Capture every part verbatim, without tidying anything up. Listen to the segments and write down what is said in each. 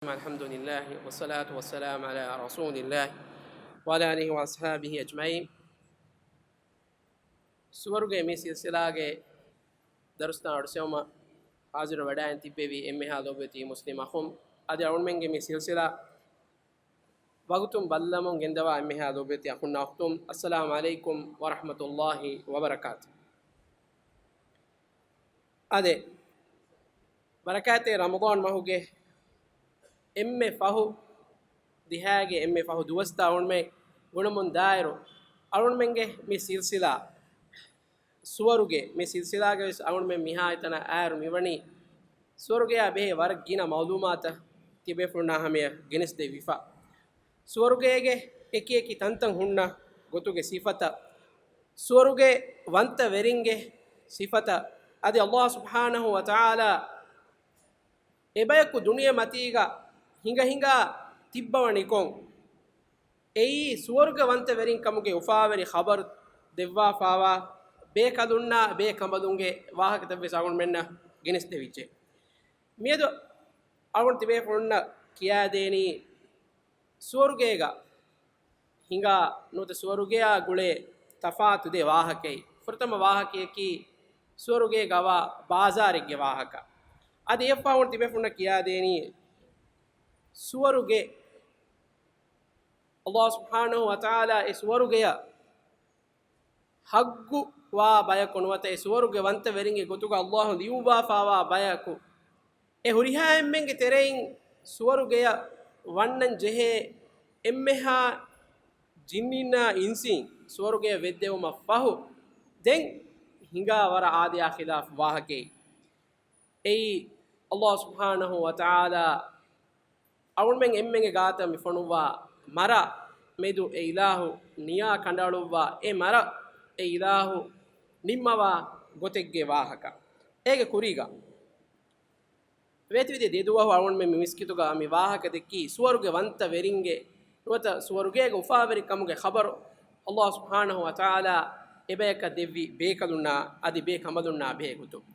الحمد لله والصلاة والسلام على رسول الله وعلى آله وأصحابه أجمعين. ސުވަރުގެ މި ސިލްސިލާގެ ދަރުސްތައް އަޑުސެވުމަށް ހާޒިރު ވެޑާއިން ތިއްބެވި އެންމެހާ ލޯބިވެތި މުސްލިމް އަޚުން، އަދި އަޅުމެންގެ މި ސިލްސިލާ ވަގުތުން ބައްލަމުން ގެންދަވާ އެންމެހާ ލޯބިވެތި އަޚުންނާ އުޚްތުން، އައްސަލާމު ޢަލައިކުމް ވަރަޙްމަތުﷲި ވަބަރަކާތު. އާދެ، ބަރަކާތެއް ރަމަޟާން މަހުގެ އެންމެ ފަހު، ދިހާގެ އެންމެ ފަހު ދުވަސްތައް އަޅުމެން ގުނަމުން ދާއިރު، އަޅުމެންގެ މި ސިލްސިލާ ސުވަރުގެ، މި ސިލްސިލާގެ ވެސް އަޅުމެން މިހާތަނަށް އާއިރު މިވަނީ ސުވަރުގެޔާ ބެހޭ ވަރަށް ގިނަ މައުލޫމާތަށް ތިބޭފުޅުންނާ ހަމަޔަށް ގެނެސްދެއްވިފަ. ސުވަރުގޭގެ އެކި އެކި ތަންތަން ހުންނަ ގޮތުގެ ސިފަތައް، ސުވަރުގެ ވަންތަ ވެރިންގެ ސިފަތައް، އަދި ﷲ ސުބްޙާނަހޫ ވަތަޢާލާ އެބަޔަކު ދުނިޔެ މަތީގަ ހިނގަ ހިނގާ ތިއްބަވަނިކޮށް، އެއީ ސުވަރުގެ ވަންތަ ވެރިން ކަމުގެ އުފާވެރި ޚަބަރު ދެއްވާފާވާ ބޭކަލުންނާ ބޭކަނބަލުންގެ ވާހަކަތައް ވެސް އަޅުގަނޑުމެންނަށް ގެނެސްދެވިއްޖެ. މިއަދު އަޅުގަނޑު ތިބޭފުޅުންނަށް ކިޔާދޭނީ ސުވަރުގޭގަ ހިނގާ ނުވަތަ ސުވަރުގެޔާ ގުޅޭ ތަފާތު ދެ ވާހަކައެއް. ފުރަތަމަ ވާހަކަޔަކީ ސުވަރުގޭގަ ވާ ބާޒާރެއްގެ ވާހަކަ. އަދި އެއަށްފަހު ތިބޭފުޅުންނަށް ކިޔާދޭނީ ސުވަރުގެ، ﷲ ސުބްޙާނަހޫ ވަތަޢާލާ އެ ސުވަރުގެޔަށް ހައްގު ވާ ބަޔަކު ނުވަތަ އެ ސުވަރުގެ ވަންތަ ވެރިންގެ ގޮތުގަ ﷲ ލިޔުއްވާފާވާ ބަޔަކު، އެ ހުރިހާ އެންމެންގެ ތެރެއިން ސުވަރުގެޔަށް ވަންނަން ޖެހޭ އެންމެހާ ޖިންނީންނާ އިންސީން ސުވަރުގެޔަށް ވެއްދެވުމަށް ފަހު، ދެން ހިނގާ ވަރަށް އާދަޔާ ޚިލާފު ވާހަކައެއް. އެއީ، ﷲ ސުބްޙާނަހޫ ވަތަޢާލާ އަޅުމެން އެންމެންގެ ގާތަށް މި ފޮނުއްވާ މަރަށް މެދު އެ އިލާހު ނިޔާ ކަނޑައަޅުއްވާ، އެ މަރަށް އެ އިލާހު ނިންމަވާ ގޮތެއްގެ ވާހަކަ. އޭގެ ކުރީގަ ވޭތުވެދިޔަ ދެ ދުވަހު އަޅުގަނޑުމެން މި މިސްކިތުގަ މި ވާހަކަ ދެއްކީ، ސުވަރުގެ ވަންތަ ވެރިންގެ ނުވަތަ ސުވަރުގޭގެ އުފާވެރިކަމުގެ ޚަބަރު، ﷲ ސުބްޙާނަހޫ ވަތަޢާލާ އެބަޔަކަށް ދެއްވި ބޭކަލުންނާ އަދި ބޭކަނބަލުންނާ ބެހޭ ގޮތުން.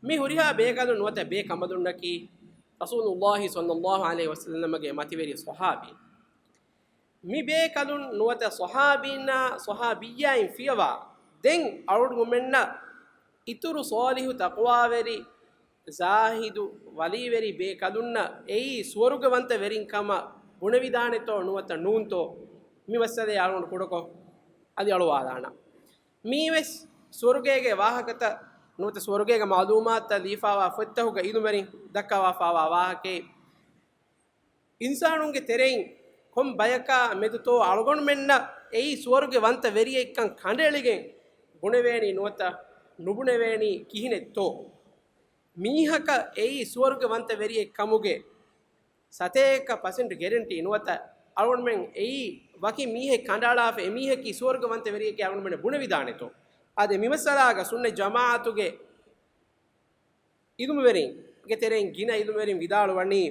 މި ހުރިހާ ބޭކަލުން ނުވަތަ ބޭކަނބަލުންނަކީ، ރަސޫލުﷲި ޞައްލަﷲު ޢަލައިހި ވަސައްލަމަގެ މަތިވެރި ޞަޙާބީން. މި ބޭކަލުން ނުވަތަ ޞަޙާބީންނާ ޞަޙާބިއްޔާއިން ފިޔަވާ، ދެން އަޅުގަނޑުމެންނަށް އިތުރު ޞާލިޙު ތަޤްވާވެރި ޒާހިދު ވަލީވެރި ބޭކަލުންނަށް އެއީ ސުވަރުގެ ވަންތަ ވެރިން ކަމަށް ބުނެވިދާނެތޯ ނުވަތަ ނޫންތޯ؟ މި މައްސަލައެއް އަޅުގަނޑު ކުޑަކޮށް އަދި އަޅުވާލާނަން. މީވެސް ސުވަރުގޭގެ ވާހަކަތައް ނުވަތަ ސުވަރުގޭގެ މަޢުލޫމާތުތައް ލިޔެފާވާ ފޮތްތަކުގަ އިލްމުވެރިން ދައްކަވާފާވާ ވާހަކައެއް. އިންސާނުންގެ ތެރެއިން ކޮން ބަޔަކާ މެދުތޯ އަޅުގަނޑުމެންނަށް އެއީ ސުވަރުގެ ވަންތަ ވެރިއެއްކަން ކަނޑައެޅިގެން ބުނެވޭނީ ނުވަތަ ނުބުނެވޭނީ ކިހިނެއްތޯ؟ މީހަކަށް އެއީ ސުވަރުގެ ވަންތަ ވެރިއެއް ކަމުގެ ސަތޭކަ ޕަސެންޓް ގެރެންޓީ ނުވަތަ އަޅުގަނޑުމެން އެއީ ވަކި މީހެއް ކަނޑައަޅާފަ އެމީހަކީ ސުވަރުގެ ވަންތަ ވެރިއެކޭ އަޅުގަނޑުމެން ބުނެވިދާނެތޯ؟ އާދެ، މި މައްސަލާގަ ސުންނަތް ޖަމާޢަތުގެ އިލްމުވެރިންގެ ތެރެއިން ގިނަ އިލްމުވެރިން ވިދާޅުވަނީ،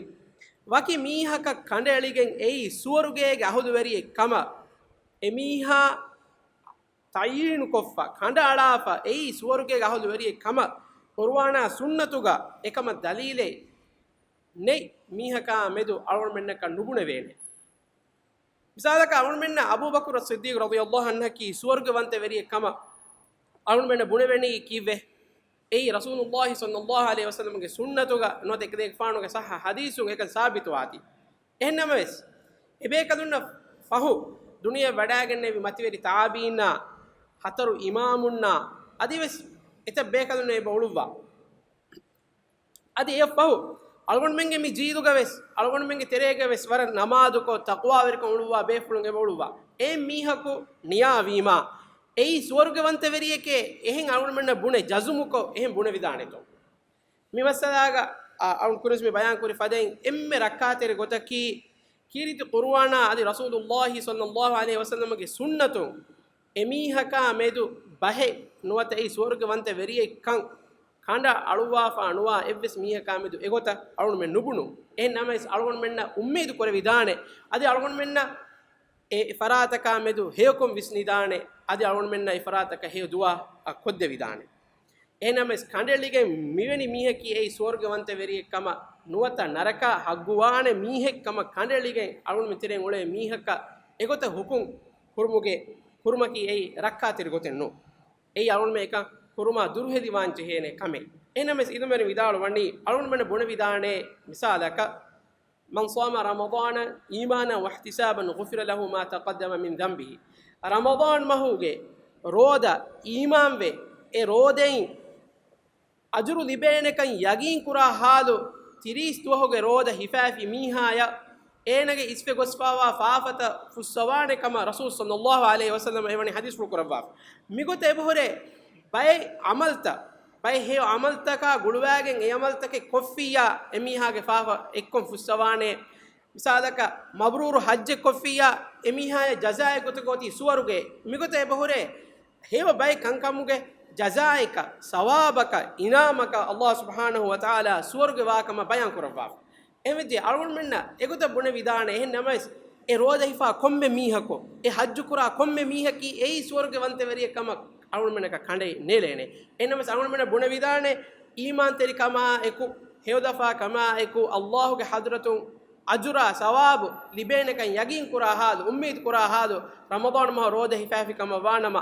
ވަކި މީހަކަށް ކަނޑައެޅިގެން އެއީ ސުވަރުގޭގެ އަހުލުވެރިއެއް ކަމަށް، އެމީހާ ތަޢީނުކޮށްފަ، ކަނޑައަޅާފަ، އެއީ ސުވަރުގޭގެ އަހުލުވެރިއެއް ކަމަށް، ޤުރުއާނާ ސުންނަތުގަ އެކަމަށް ދަލީލެއް ނެތް މީހަކާ މެދު އަޅުގަނޑުމެންނަކަށް ނުބުނެވޭނެ. މިސާލަކަށް އަޅުގަނޑުމެންނަށް އަބޫބަކުރު ޞިއްދީޤު ރަޟިޔަﷲު ޢަންހަކީ ސުވަރުގެ ވަންތަ ވެރިއެއް ކަމަށް އަޅުގަނޑުމެންނަށް ބުނެވެނީ ކީއްވެ؟ އެއީ ރަސޫލުﷲި ޞައްލަﷲު ޢަލައިހި ވަސައްލަމަގެ ސުންނަތުގަ ނުވަތަ އެކަލޭގެފާނުގެ ޞައްޙަ ޙަދީޘުން އެކަން ސާބިތުވާތީ. އެހެންނަމަވެސް، އެބޭކަލުންނަށް ފަހު ދުނިޔެ ވަޑައިގެންނެވި މަތިވެރި ތާބިޢީންނާ، ހަތަރު އިމާމުންނާ އަދިވެސް އެތައް ބޭކަލުންނެއް އެބަ އުޅުއްވާ. އަދި އެއަށްފަހު އަޅުގަނޑުމެންގެ މި ޖީލުގަވެސް، އަޅުގަނޑުމެންގެ ތެރޭގަވެސް ވަރަށް ނަމާދުކޮށް، ތަޤްވާވެރިކަން އުޅުއްވާ ބޭފުޅުން އެބަ އުޅުއްވާ. އެ މީހަކު ނިޔާވީމާ، އެއީ ސުވަރުގެ ވަންތަވެރިއެކޭ، އެހެން އަޅުގަނޑުމެންނަށް ބުނެ ޖަޒުމުކޮށް، އެހެން ބުނެވިދާނެތޯ؟ މި މައްސަލާގަ، އަ، އަޅުން ކުރިންސް މި ބަޔާން ކުރި ފަދައިން އެންމެ ރައްކާތެރި ގޮތަކީ، ކީރިތި ޤުރުއާނާ އަދި ރަސޫލުﷲި ޞައްލަﷲު ޢަލައިހި ވަސައްލަމަގެ ސުންނަތުން އެމީހަކާ މެދު ބަހެއް ނުވަތަ އެއީ ސުވަރުގެ ވަންތަ ވެރިއެއްކަން ކަނޑަ އަޅުއްވާފާ ނުވާ އެއްވެސް މީހަކާ މެދު އެގޮތަށް އަޅުގަނޑުމެން ނުބުނު. އެހެން ނަމަވެސް އަޅުގަނޑުމެންނަށް އުއްމީދު ކުރެވިދާނެ، އަދި އަޅުގަނޑުމެންނަށް އެ ފަރާތަކާ މެދު ހެޔޮކޮން ވިސްނިދާނެ، އަދި އަޅުގަނޑުމެންނަށް އެ ފަރާތަކަށް ހެޔޮ ދުޢާ ކޮށްދެވިދާނެ. އެހެންނަމަވެސް ކަނޑައެޅިގެން މިވެނި މީހަކީ އެއީ ސުވަރުގެ ވަންތަވެރިއެއް ކަމަށް ނުވަތަ ނަރަކަ ހައްގުވާނެ މީހެއް ކަމަށް ކަނޑައެޅިގެން އަޅުގަނޑު ތެރެއިން އުޅޭ މީހަކަށް އެގޮތަށް ހުކުމް ކުރުމުގެ ކުރުމަކީ އެއީ ރައްކާތެރި ގޮތެއް ނޫން. އެއީ އަޅުގަނޑުމެން އެކަން ކުރުމާ ދުރުހެލިވާން ޖެހޭނެ ކަމެއް. އެހެންނަމަވެސް އިލްމުވެރިން ވިދާޅުވަނީ އަޅުގަނޑުމެންނަށް ބުނެވިދާނެ މިސާލަކަށް، من صام رمضان إيمانا واحتسابا غفر له ما تقدم من ذنبه. ރަމަޟާން މަހުގެ ރޯދަ އީމާންވެ، އެ ރޯދައިން އަޖުރު ލިބޭނެކަން ޔަގީންކުރާ ހާލު، ތިރީސް ދުވަހުގެ ރޯދަ ހިފާފި މީހާޔަށް އޭނަގެ އިސްވެ ގޮސްފާވާ ފާފަތައް ފުއްސަވާނެ ކަމަށް ރަސޫލު ޞައްލައްލާހު ޢަލައިހި ވަސައްލަމަ އެވަނީ ޙަދީޘްފުޅު ކުރައްވާފަ. މިގޮތަށް އެބަހުރޭ ބައެއް ޢަމަލުތައް، ބައެއް ހެޔޮ ޢަމަލުތަކާ ގުޅުވާގެން އެ ޢަމަލުތަކެއް ކޮށްފިއްޔާ، އެމީހާގެ ފާފަ އެއްކޮށް ފުއްސަވާނެ. މިސާލަކަށް، މަބްރޫރު ޙައްޖެއް ކޮށްފިއްޔާ، އެމީހާޔަށް ޖަޒާއެއް ގޮތުގަ އޮތީ ސުވަރުގެ. މިގޮތަށް އެބަހުރޭ ހެޔޮ ބައެއް ކަންކަމުގެ ޖަޒާއަކަށް، ސަވާބަކަށް، އިނާމަކަށް ﷲ ސުބްޙާނަހު ވަތަޢާލާ ސުވަރުގެ ވާކަމަށް ބަޔާން ކުރައްވާފަ. އެހެންވެއްޖެ އަޅުގަނޑުމެންނަށް އެގޮތަށް ބުނެވިދާނެ. އެހެން ނަމަވެސް، އެ ރޯދަ ހިފާ ކޮންމެ މީހަކު، އެ ޙައްޖު ކުރާ ކޮންމެ މީހަކީ އެއީ ސުވަރުގެ ވަންތަވެރިއެއް ކަމަށް އަޅުގަނޑުމެންނަކަށް ކަނޑައެއް ނޭޅޭނެ. އެހެން ނަމަވެސް އަޅުގަނޑުމެންނަށް ބުނެވިދާނެ، އީމާންތެރިކަމާއެކު، ހެޔޮލަފާ ކަމާއެކު، ﷲގެ ޙަޟްރަތުން އަޖުރާ ސަވާބު ލިބޭނެކަން ޔަގީން ކުރާ ހާލު، އުއްމީދު ކުރާ ހާލު، ރަމަޟާން މަހު ރޯދަ ހިފާފި ކަމަށް ވާނަމަ،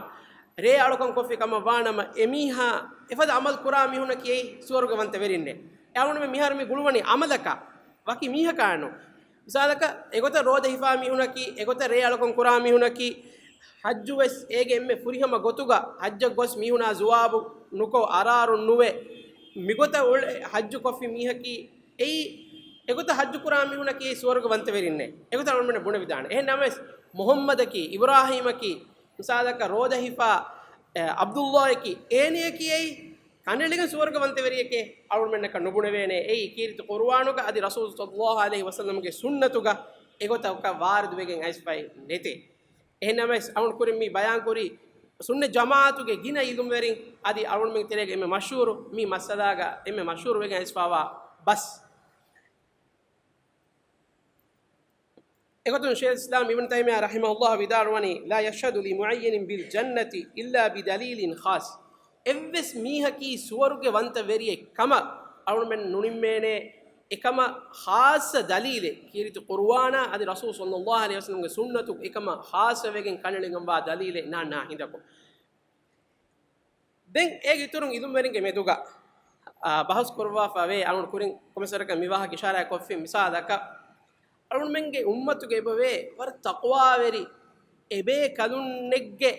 ރޭ އަޅުކަން ކޮށްފި ކަމަށް ވާނަމަ، އެމީހާ އެފަދަ ޢަމަލު ކުރާ މީހުނަކީ އެއީ ސުވަރުގެ ވަންތަވެރިންނޭ. އެ އަޅުގަނޑުމެން މިހާރު މި ގުޅުވަނީ ޢަމަލަކަށް، ވަކި މީހަކާ ނޫން. މިސާލަކަށް، އެގޮތަށް ރޯދަ ހިފާ މީހުނަކީ، އެގޮތަށް ރޭ އަޅުކަން ކުރާ މީހުނަކީ، ޙައްޖު ވެސް އޭގެ އެންމެ ފުރިހަމަ ގޮތުގަ ޙައްޖަށް ގޮސް މީހުނާ ޖުވާބު ނުކޮށް އަރާރުން ނުވެ، މިގޮތަށް އުޅެ ޙައްޖު ކޮށްފި މީހަކީ، އެއީ އެގޮތަށް ޙައްޖު ކުރާ މީހުނަކީ ސުވަރުގެ ވަންތަވެރިންނޭ. އެގޮތަށް އަޅުގަނޑުމެން ބުނެވިދާނެ. އެހެން ނަމަވެސް، މުޙައްމަދަކީ، އިބްރާހީމަކީ، މިސާލަކަށް ރޯދަ ހިފާ، އެ، ޢަބްދުﷲއަކީ، އޭނަޔަކީ އެއީ ކަނޑައެޅިގެން ސުވަރުގެ ވަންތަވެރިއެކޭ އަޅުގަނޑުމެންނަކަށް ނުބުނެވޭނެ. އެއީ ކީރިތި ޤުރުއާނުގަ އަދި ރަސޫލު ޞައްލައްލާހު ޢަލައިހި ވަސައްލަމްގެ ސުންނަތުގަ އެގޮތަކަށް ވާރިދުވެގެން އައިސްފައި ނެތޭ. އެހެން ނަމަވެސް، އަޅުގަނޑު ކުރިން މި ބަޔާން ކުރީ ސުންނަތް ޖަމާޢަތުގެ ގިނަ އިލްމުވެރިން އަދި އަޅުގަނޑުމެން ތެރޭގަ އެންމެ މަޝްހޫރު، މި މައްސަލާގަ އެންމެ މަޝްހޫރު ވެގެން އައިސްފަވާ ބަސް. އެގޮތުން ޝޭޚުލް އިސްލާމް އިބްނު ތައިމިއްޔާ ރަޙިމަހުﷲ ވިދާޅުވަނީ، لا يشهد لمعين بالجنة إلا بدليل خاص. އެއްވެސް މީހަކީ ސުވަރުގެ ވަންތަ ވެރިއެއް ކަމަށް އަޅުގަނޑުމެން ނުނިންމޭނެ، އެކަމަށް ޚާއްޞަ ދަލީލެއް، ކީރިތި ޤުރުއާނާ އަދި ރަސޫލު ޞައްލައްލާހު ޢަލައިހި ވަސައްލަމްގެ ސުންނަތު އެކަމަށް ޚާއްޞަ ވެގެން ކަނޑައެޅިގެންވާ ދަލީލެއް ނާންނާ ހިނދަކު. ދެން އޭގެ އިތުރުން އިލްމުވެރިންގެ މެދުގަ، އާ، ބަހުސް ކުރައްވާފަ ވޭ، އަޅުގަނޑު ކުރިން ކޮންމެސް ވަރަކަށް މި ވާހަކަ އިޝާރާތް ކޮށްފިން. މިސާލަކަށް، އަޅުގަނޑުމެންގެ އުއްމަތުގަ އެބަވޭ ވަރަށް ތަޤްވާވެރި އެބޭކަލުންނެއްގެ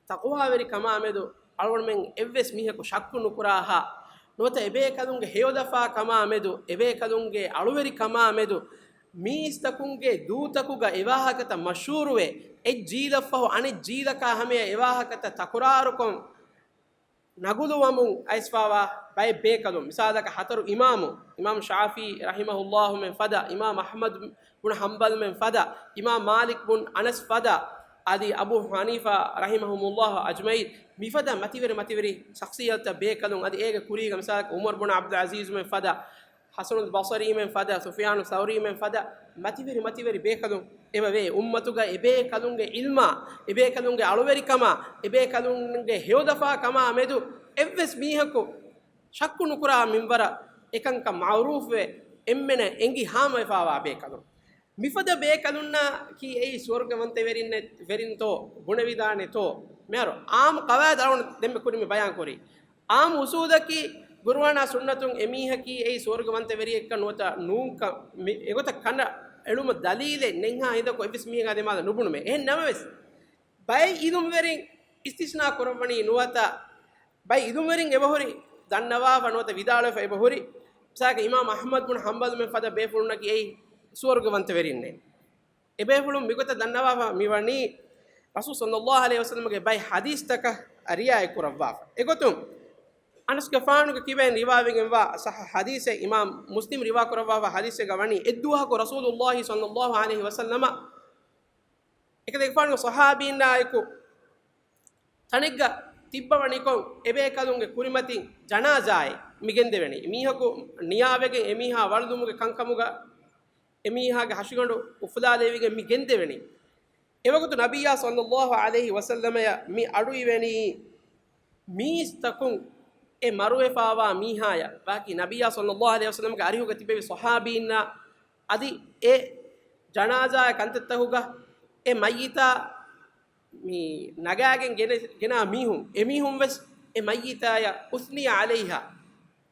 ތަޤްވާވެރިކަމާ މެދު އަޅުގަނޑުމެން އެއްވެސް މީހަކު ޝައްކު ނުކުރާހާ، ނުވަތަ އެބޭކަލުންގެ ހެޔޮލަފާ ކަމާ މެދު، އެބޭކަލުންގެ އަޅުވެރިކަމާ މެދު، މީސްތަކުންގެ ދޫތަކުގަ އެވާހަކަތައް މަޝްހޫރުވެ، އެއް ޖީލަށްފަހު އަނެއް ޖީލަކާ ހަމަޔަށް އެވާހަކަތައް ތަކުރާރުކޮށް، ނަގުލުވަމުން އައިސްފާވާ ބައެއް ބޭކަލުން، މިސާލަކަށް ހަތަރު އިމާމު، އިމާމު ޝާފިޢީ ރަޙިމަހުﷲ މެން ފަދަ، އިމާމު އަޙްމަދު ބުން ޙަންބަލް މެން ފަދަ، އިމާމު މާލިކް ބުން އަނަސް ފަދަ، އަދި އަބޫ ޙަނީފާ ރަޙިމަހުމުﷲ އަޖްމަޢީން، މިފަދަ މަތިވެރި މަތިވެރި ޝަޚްޞިއްޔަތުތައް ބޭކަލުން، އަދި އޭގެ ކުރީގަ މިސާލަކަށް ޢުމަރު ބުން ޢަބްދުލް ޢަޒީޒު މެން ފަދަ، ޙަސަނުލް ބަޞަރީ މެން ފަދަ، ސުފްޔާނު ސައުރީ މެން ފަދަ، މަތިވެރި މަތިވެރި ބޭކަލުން އެބަވޭ. އުއްމަތުގަ އެބޭކަލުންގެ ޢިލްމާ، އެބޭކަލުންގެ އަޅުވެރިކަމާ، އެބޭކަލުންގެ ހެޔޮލަފާ ކަމާ މެދު އެއްވެސް މީހަކު ޝައްކު ނުކުރާ މިންވަރަށް އެކަންކަން މަޢުރޫފުވެ، އެންމެނަށް އެނގި ހާމަވެފާވާ ބޭކަލުން. މިފަދަ ބޭކަލުންނަކީ އެއީ ސުވަރުގެ ވަންތަވެރިންނެ-، ވެރިންތޯ ބުނެވިދާނެތޯ؟ މިހާރު ޢާއްމު ޤަވާޢިދު އަޅުގަނޑު ދެންމެ ކުރިން މި ބަޔާން ކުރީ. ޢާއްމު އުޞޫލަކީ، ޤުރުއާނާ ސުންނަތުން އެމީހަކީ އެއީ ސުވަރުގެ ވަންތަވެރިއެއްކަން ނުވަތަ ނޫންކަން، މި އެގޮތަށް ކަނޑައެޅުމަށް ދަލީލެއް ނެތްހާ ހިނދަކު އެއްވެސް މީހަކާ ދެމާލަށް ނުބުނުމޭ. އެހެން ނަމަވެސް، ބައެއް ޢިލްމުވެރިން އިސްތިސްނާ ކުރައްވަނީ ނުވަތަ، ބައެއް ޢިލްމުވެރިން އެބަހުރި ދަންނަވާފަ ނުވަތަ ވިދާޅުވެފަ އެބަހުރި، މިސާލަކަށް އިމާމު އަޙްމަދު ބުން ޙަންބަލު މެން ފަދަ ބޭފުޅުންނަކީ އެއީ ސުވަރުގެ ވަންތަވެރިންނޭ. އެބޭފުޅުން މިގޮތަށް ދަންނަވާފަ މިވަނީ، ރަސޫލު ޞައްލައްލާހު ޢަލައިހި ވަސައްލަމްގެ ބައެއް ޙަދީޘްތަކަށް ރިޢާޔަތް ކުރައްވާފަ. އެގޮތުން، އަނަސްގެފާނުގެ ކިބައިން ރިވާވެގެންވާ ޞައްޙަ ޙަދީޘެއް، އިމާމު މުސްލިމް ރިވާ ކުރައްވާފަ ޙަދީޘެއްގަ ވަނީ، އެއްދުވަހަކު ރަސޫލުއްލާހި ޞައްލައްލާހު ޢަލައިހި ވަސައްލަމަ އެކަލޭގެފާނުގެ ޞަޙާބީންނާއެކު ތަނެއްގަ ތިއްބަވަނިކޮށް، އެބޭކަލުންގެ ކުރިމަތިން ޖަނާޒާއެއް މި ގެންދެވެނީ. މީހަކު ނިޔާވެގެން އެމީހާ ވަޅުލުމުގެ ކަންކަމުގަ އެމީހާގެ ހަށިގަނޑު އުފުލާލެވިގެން މި ގެންދެވެނީ. އެވަގުތު ނަބިއްޔާ ޞައްލައްލާހު ޢަލައިހި ވަސައްލަމަޔަށް މި އަޑުއިވެނީ، މީސްތަކުން އެ މަރުވެފާވާ މީހާޔަށް ވާކީ ނަބިއްޔާ ޞައްލައްލާހު ޢަލައިހި ވަސައްލަމްގެ އަރިހުގަ ތިބެވި ޞަޙާބީންނާ އަދި އެ ޖަނާޒާއާ ކަންތައްތަކުގަ އެ މައްޔިތާ މި ނަގާގެން ގެނެ-، ގެނާ މީހުން، އެމީހުން ވެސް އެ މައްޔިތާޔަށް އުސްނިޔަ ޢަލައިހާ،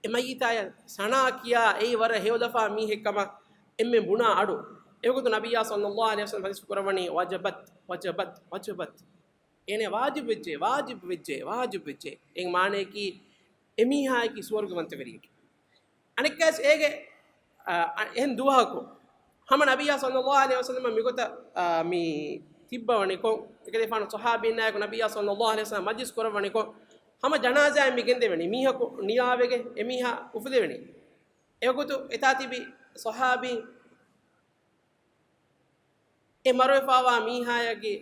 އެ މައްޔިތާޔަށް ސަނާ ކިޔާ އެއީ ވަރަށް ހެޔޮލަފާ މީހެއްކަމަށް އެންމެން ބުނާ އަޑު. އެވަގުތު ނަބިއްޔާ ޞައްލައްލާހު ޢަލައިހި ވަސައްލަމް ޙަދީޘް ކުރައްވަނީ، "ވަޖަބަތް، ވަޖަބަތް، ވަޖަބަތް." އޭނަ ވާޖިބު ވެއްޖެ، ވާޖިބު ވެއްޖެ، ވާޖިބު ވެއްޖެ. އެ މާނަޔަކީ އެމީހާޔަކީ ސުވަރުގެ ވަންތަވެރިއެކޭ. އަނެއްކާސް އޭގެ، އާ، އަ-، އެހެން ދުވަހަކު ހަމަ ނަބިއްޔާ ޞައްލައްލާހު ޢަލައިހި ވަސައްލަމަ މިގޮތަށް، އާ، މި ތިއްބަވަނިކޮށް، އެކަލޭގެފާނު ޞަޙާބީންނާއެކު ނަބިއްޔާ ޞައްލައްލާހު ޢަލައިހި ވަސައްލަމަ މަޖްލިސް ކުރައްވަނިކޮށް، ހަމަ ޖަނާޒާއެއް މި ގެންދެވެނީ. މީހަކު ނިޔާވެގެން އެމީހާ އުފުލެވެނީ. އެވަގުތު އެތާ ތިބި ޞަޙާބީން އެ މަރުވެފާވާ މީހާޔަކީ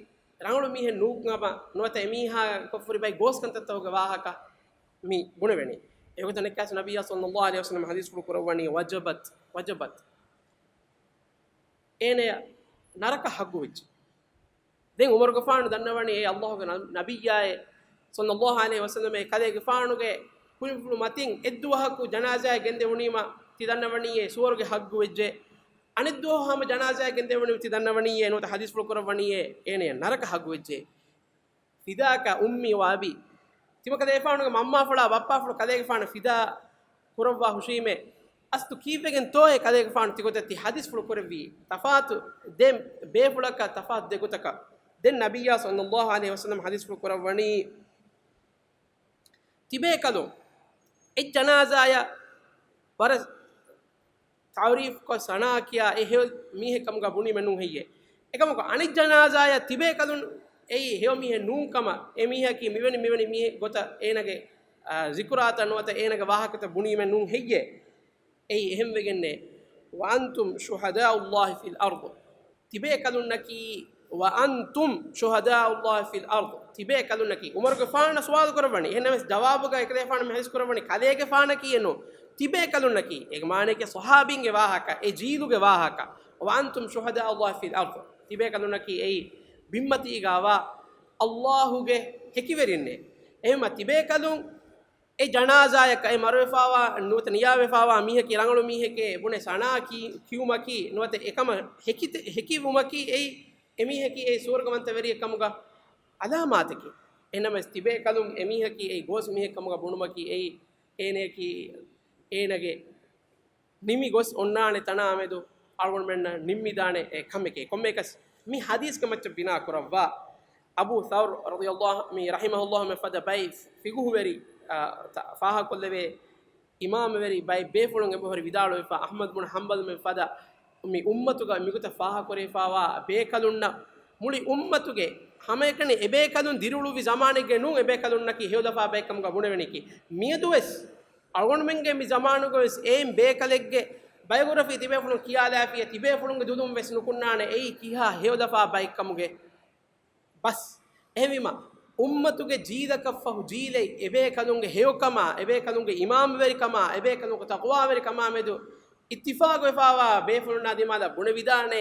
ރަނގަޅު މީހެއް ނޫން ކަމަށް ނުވަތަ އެމީހާ ކޮށްފަ ހުރި ބައެއް ގޯސް ކަންތައްތަކުގެ ވާހަކަ މި ބުނެވެނީ. އެގޮތަށް ނައްކާސް ނަބިއްޔާ ޞައްލައްލާހު ޢަލައިހި ވަސައްލަމަ ޙަދީޘްފުޅު ކުރައްވަނީ، "ވަޖަބަތް، ވަޖަބަތް." އޭނަޔަށް ނަރަކަ ޙައްގުވެއްޖެ. ދެން ޢުމަރުގެފާނު ދަންނަވަނީ އޭ ﷲ ގެ ނަ-، ނަބިއްޔާއޭ ޞައްލައްލާހު ޢަލައިހި ވަސައްލަމަ، އެ ކަލޭގެފާނުގެ ކުރިންފުޅު މަތިން އެއްދުވަހަކު ޖަނާޒާއެއް ގެންދެވުނީމަ ތި ދަންނަވަނީއޭ ސުވަރުގެ ޙައްގުވެއްޖެ. އަނެއްދުވަހު ހަމަ ޖަނާޒާއެއް ގެންދެވުނީމަ ތި ދަންނަވަނީއޭ ނުވަތަ ޙަދީޘްފުޅު ކުރައްވަނީއޭ އޭނަޔަށް ނަރަކަ ޙައްގުވެއްޖެ. فداك أمي وأبي. ތިމަ ކަލޭގެފާނުގެ މަންމާފުޅާ ބައްޕާފުޅު ކަލޭގެފާނަށް ފިދާ ކުރައްވާ ހުށީމޭ، އަސްލު ކީއްވެގެންތޯއޭ ކަލޭގެފާނު ތިގޮތަށް ތި ޙަދީޘްފުޅު ކުރެއްވީ؟ ތަފާތު ދެ ބޭފުޅަކަށް ތަފާތު ދެ ގޮތަކަށް. ދެން ނަބިއްޔާ ޞައްލައްލާހު ޢަލައިހި ވަސައްލަމަ ޙަދީޘްފުޅު ކުރައްވަނީ، ތިބޭކަލުން އެއް ޖަނާޒާޔަށް ވަރަށް ތަޢުރީފްކޮށް ސަނާ ކިޔާ އެ ހެޔޮ މީހެއް ކަމުގަ ބުނީމެއް ނޫން ހެއްޔޭ؟ އެކަމަކު އަނެއް ޖަނާޒާޔަށް ތިބޭކަލުން އެއީ ހެޔޮ މީހެއް ނޫން ކަމަށް، އެ މީހަކީ މިވެނި މިވެނި މީހެއް ގޮތަށް އޭނަގެ، އާ، ޒިކުރާތައް ނުވަތަ އޭނަގެ ވާހަކަތައް ބުނީމެއް ނޫން ހެއްޔޭ؟ އެއީ އެހެންވެގެންނޭ. وأنتم شهداء الله في الأرض. ތިބޭކަލުންނަކީ، وأنتم شهداء الله في الأرض. ތިބޭކަލުންނަކީ، ޢުމަރުގެފާނަށް ސުވާލު ކުރައްވަނީ. އެހެންނަމަވެސް ޖަވާބުގަ އެކަލޭގެފާނު މި ޙަދީޘް ކުރައްވަނީ ކަލޭގެފާނަކީއެއް ނޫން. ތިބޭކަލުންނަކީ، އެ މާނައަކީ ޞަޙާބީންގެ ވާހަކަ، އެ ޖީލުގެ ވާހަކަ. وأنتم شهداء الله في الأرض. ތިބޭކަލުންނަކީ އެއީ ބިންމަތީގަވާ ﷲ ގެ ހެކިވެރިންނޭ. އެހެންމަ ތިބޭކަލުން އެ ޖަނާޒާޔަކަށް އެ މަރުވެފާވާ ނުވަތަ ނިޔާވެފާވާ މީހަކީ ރަނގަޅު މީހެކޭ ބުނެ ސަނާ ކި-، ކިޔުމަކީ ނުވަތަ އެކަމަށް ހެކި-، ހެކިވުމަކީ އެއީ އެމީހަކީ އެއީ ސުވަރުގަވަންތަ ވެރިއެއް ކަމުގަ ޢަލާމާތެކޭ. އެހެންނަމަވެސް ތިބޭކަލުން އެމީހަކީ އެއީ ގޯސް މީހެއް ކަމުގަ ބުނުމަކީ އެއީ އޭނަޔަކީ އޭނަގެ ނިމި ގޮސް އޮންނާނެ ތަނާ މެދު އަޅުގަނޑުމެންނަށް ނިންމިދާނެ އެ ކަމެކޭ. ކޮންމެއަކަސް މި ޙަދީޘްގެ މައްޗަށް ބިނާ ކުރައްވާ އަބޫ ޘައުރު ރަޟިޔަﷲ މި ރަޙިމަހުﷲ މެން ފަދަ ބައި ފިގުހުވެރި، އާ، ތަ-، ފާހަގަކޮށްލެވޭ އިމާމުވެރި ބައެއް ބޭފުޅުން އެބަހުރި ވިދާޅުވެފަ، އަޙްމަދު ބުނު ޙަންބަލު މެން ފަދަ މި އުއްމަތުގަ މިގޮތަށް ފާހަގަކުރެވިފާވާ ބޭކަލުންނަށް މުޅި އުއްމަތުގެ ހަމައެކަނި އެބޭކަލުން ދިރިއުޅުއްވި ޒަމާނެއްގައި ނޫން އެބޭކަލުންނަކީ ހެޔޮލަފާ ބައެއްކަމުގަ ބުނެވެނީކީ. މިއަދުވެސް އަޅުގަނޑުމެންގެ މި ޒަމާނުގަވެސް އެއިން ބޭކަލެއްގެ ބަޔޮގްރަފީ ތިބޭފުޅުން ކިޔާލާފިޔަ ތިބޭފުޅުންގެ ދުލުން ވެސް ނުކުންނާނެ އެއީ ކިހާ ހެޔޮލަފާ ބައެއްކަމުގެ ބަސް. އެހެންވީމަ، އުއްމަތުގެ ޖީލަކަށްފަހު ޖީލެއް އެބޭކަލުންގެ ހެޔޮކަމާ، އެބޭކަލުންގެ އިމާމުވެރިކަމާ، އެބޭކަލުންގެ ތަޤްވާވެރިކަމާ މެދު އިއްތިފާގުވެފާވާ ބޭފުޅުންނާ ދިމާލަށް ބުނެވިދާނެ